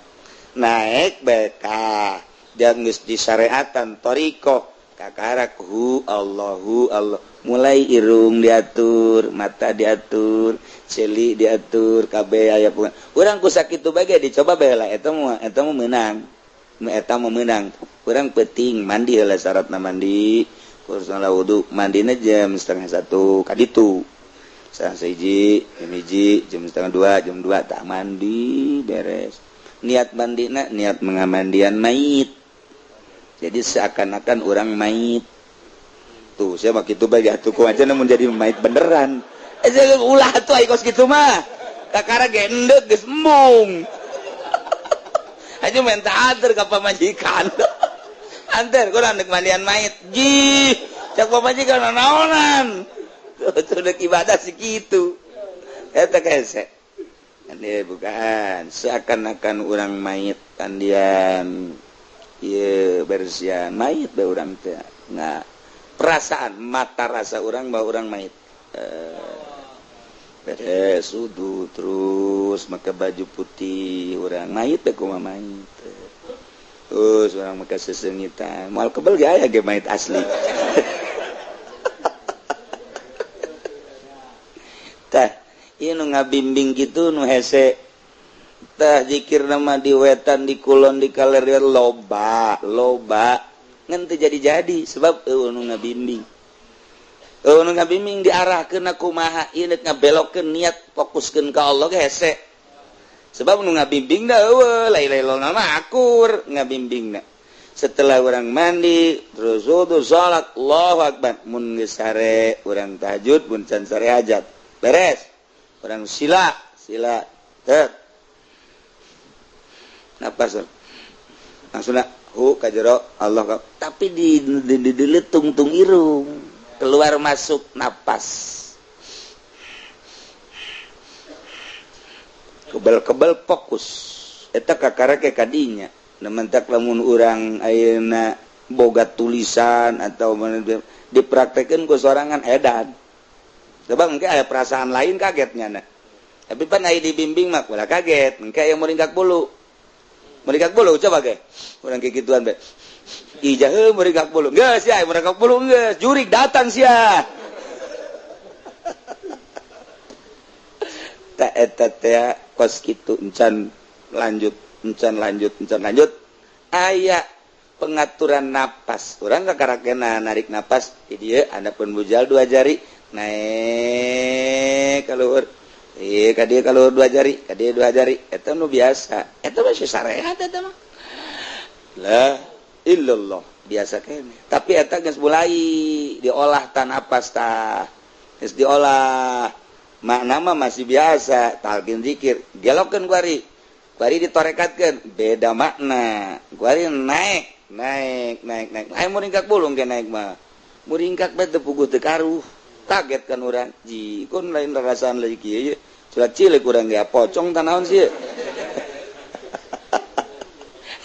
naek beka dan geus disyariatan thariqah kakarak hu Allahu Allah mulai irung diatur mata diatur Celi diatur kabeh aya urang ku sakitu bae dicoba bae lah eta mah meunang. Eta mah meunang. Urang penting mandi heula syaratna mandi. Kurang wudu mandina jam 12:30 ka ditu. 12:30 jam 1 jam 1:30 jam 2 tak mandi beres. Niat mandina niat mengamandian mayit. Jadi seakan-akan orang mayit. Tuh saya mah kitu bae atuh ku aja mun jadi mayit beneran. Ulah tuh ai kos kitu mah. Kakara gendek geus embung. Aja minta anter ka pamajikan. Anter kurang dek mandian mayit. Ji, cak pamajikan naonan. Tuh dek ibadah si kitu. Eta hese. Kan dia bukan seakan-akan orang mayit mandian ieu bersihan mayit bae urang teh. Nah, perasaan mata rasa orang bahwa orang mayit. Beres wudu terus make baju putih urang mayit teh kumaha mayit. Terus urang make sesengitan moal kebel ge aya ge mayit asli. Tah ieu nu ngabimbing kitu nu hese. Tah zikir nama di wetan di kulon di kaler loba loba ngan teu jadi-jadi sebab eueuh nu ngabimbing. Nu ngabimbing diarahkeun kumaha ieu deuk ngabelokkeun niat fokuskeun ka Allah ge hese. Sebab nu ngabimbing da eueuh la ilaha illallah mah akur ngabimbingna. Setelah urang mandi terus wudu salat Allahu akbar mun geus sare urang tahajud mun can sare hajat. Beres. Urang sila sila teu. Napas langsung hu ka jero Allah tapi di tungtung irung. Keluar masuk napas kebel-kebel fokus eta kakara ke kadinya nementak lamun urang ayeuna boga tulisan atau dipraktekeun ku sorangan edan coba mungkin aya perasaan lain kagetnya na tapi pan aya dibimbing mah ulah kaget mungkin aya muringkak bulu coba ge urang kikituan bae. Ijah meringkak bulu. Geus sia, meringkak bulu geus. Jurik datang sia. Ta eta teh kos kitu encan lanjut, encan lanjut, encan lanjut. Aya pengaturan napas. Urang kakarakena narik napas di dieu andapun bujal 2 jari naik ka luhur. Ieu ka dieu ka luhur 2 jari, ka dieu 2 jari. Eta nu biasa. Eta mah syariat eta mah. La illallah biasa kene tapi eta geus mulai diolah tan napas tah geus diolah makna mah masih biasa talqin zikir gelokkeun kuari kuari ditorekatkeun beda makna kuari naik naik naik naik aya muringkak bulung ge naik mah muringkak bae teu puguh teu karuh kaget kan urang ji kun lain rasaan lagi kieu ye culak cilik urang ge pocong tah naon sieun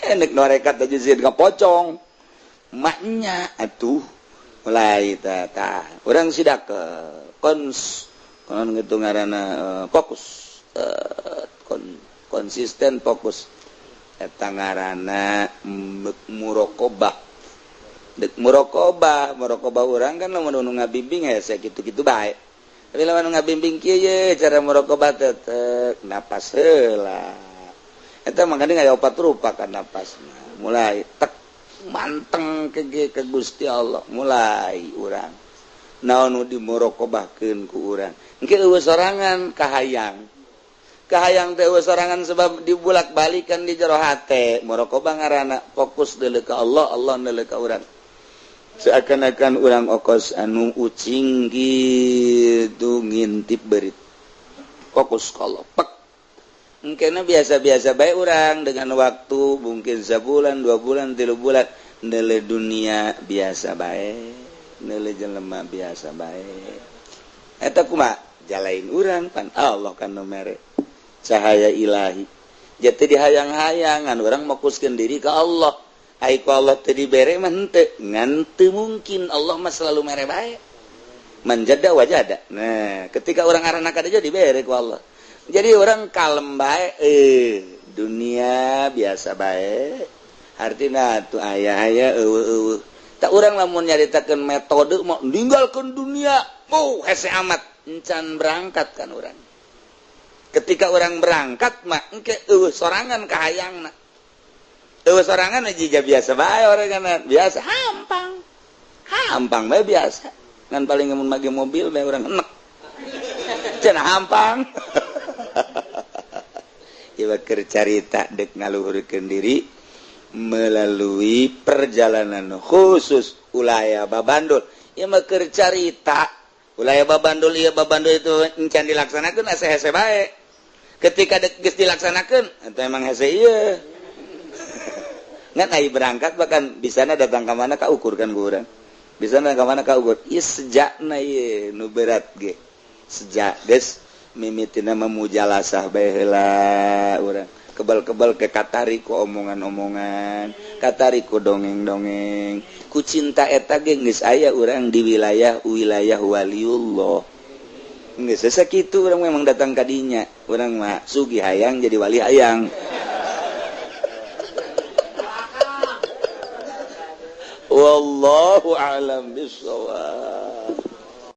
enek norekat aja sih nggak pocong maknya atuh mulai tata orang sidak ke kons kon gitu ngaranna fokus konsisten fokus eta ngaranna muraqabah deuk muraqabah muraqabah urang kan lamun nu ngabimbing hese kitu-kitu bae tapi lamun ngabimbing kieu ye cara muraqabah teh napas heula eta makanya aya opat rupa kan napasna mulai tek manteng ke Gusti Allah mulai urang naon nu dimuraqabahkeun ku urang engke eueuh sorangan kahayang kahayang teh eueuh sorangan sebab dibulak-balikan di jero hate muraqabah ngaranna fokus deuleu ka Allah Allah deuleu ka urang seakan-akan urang okos anu ucing kitu ngintip beurit fokus ka Allah pek mungkin biasa-biasa baik orang dengan waktu mungkin sebulan 2 bulan 3 bulan nele dunia biasa baik nele jelema biasa baik eta kumaha jalain urang pan Allah kan nu mere cahaya ilahi jadi dihayang-hayangan orang fokuskeun diri ke Allah ai ku Allah teu dibere mah henteu ngan teu mungkin Allah mah selalu mere bae manjada wajada nah ketika orang arana kada dibere ku Allah. Jadi orang kalem bae dunia biasa bae artina tuh aya-aya eueuh tak urang lamun nyaritakeun metode mau ninggalkeun dunia oh hese amat encan berangkat kan urang. Ketika urang berangkat mah engke euweuh sorangan kahayangna, euweuh sorangan, jiga biasa bae orang kan, biasa hampang hampang bae, biasa ngan paling mun make mobil bae urang enek cenah hampang. Ieu keur carita dek ngaluhurkeun diri melalui perjalanan khusus ulah babandul. Ieu mah keur carita ulah babandul. Ieu babandul itu encan dilaksanakeun, asa hese bae. Ketika geus dilaksanakeun, eta emang hese ieu. Ngan ai berangkat bahkan bisa datang ke mana ka ukur kan ku urang, bisa ke mana ka ukur. Ieu sejakna, ieu nu berat ge sejak geus mimitina memujalasah bae heula, urang kebal-kebal ke katari ku omongan-omongan, katari ku dongeng-dongeng, ku cinta eta ge geus aya urang di wilayah-wilayah waliullah. Geus sakitu urang memang datang ka dinya. Urang mah sugih hayang jadi wali hayang. Wallahu a'lam bissawab.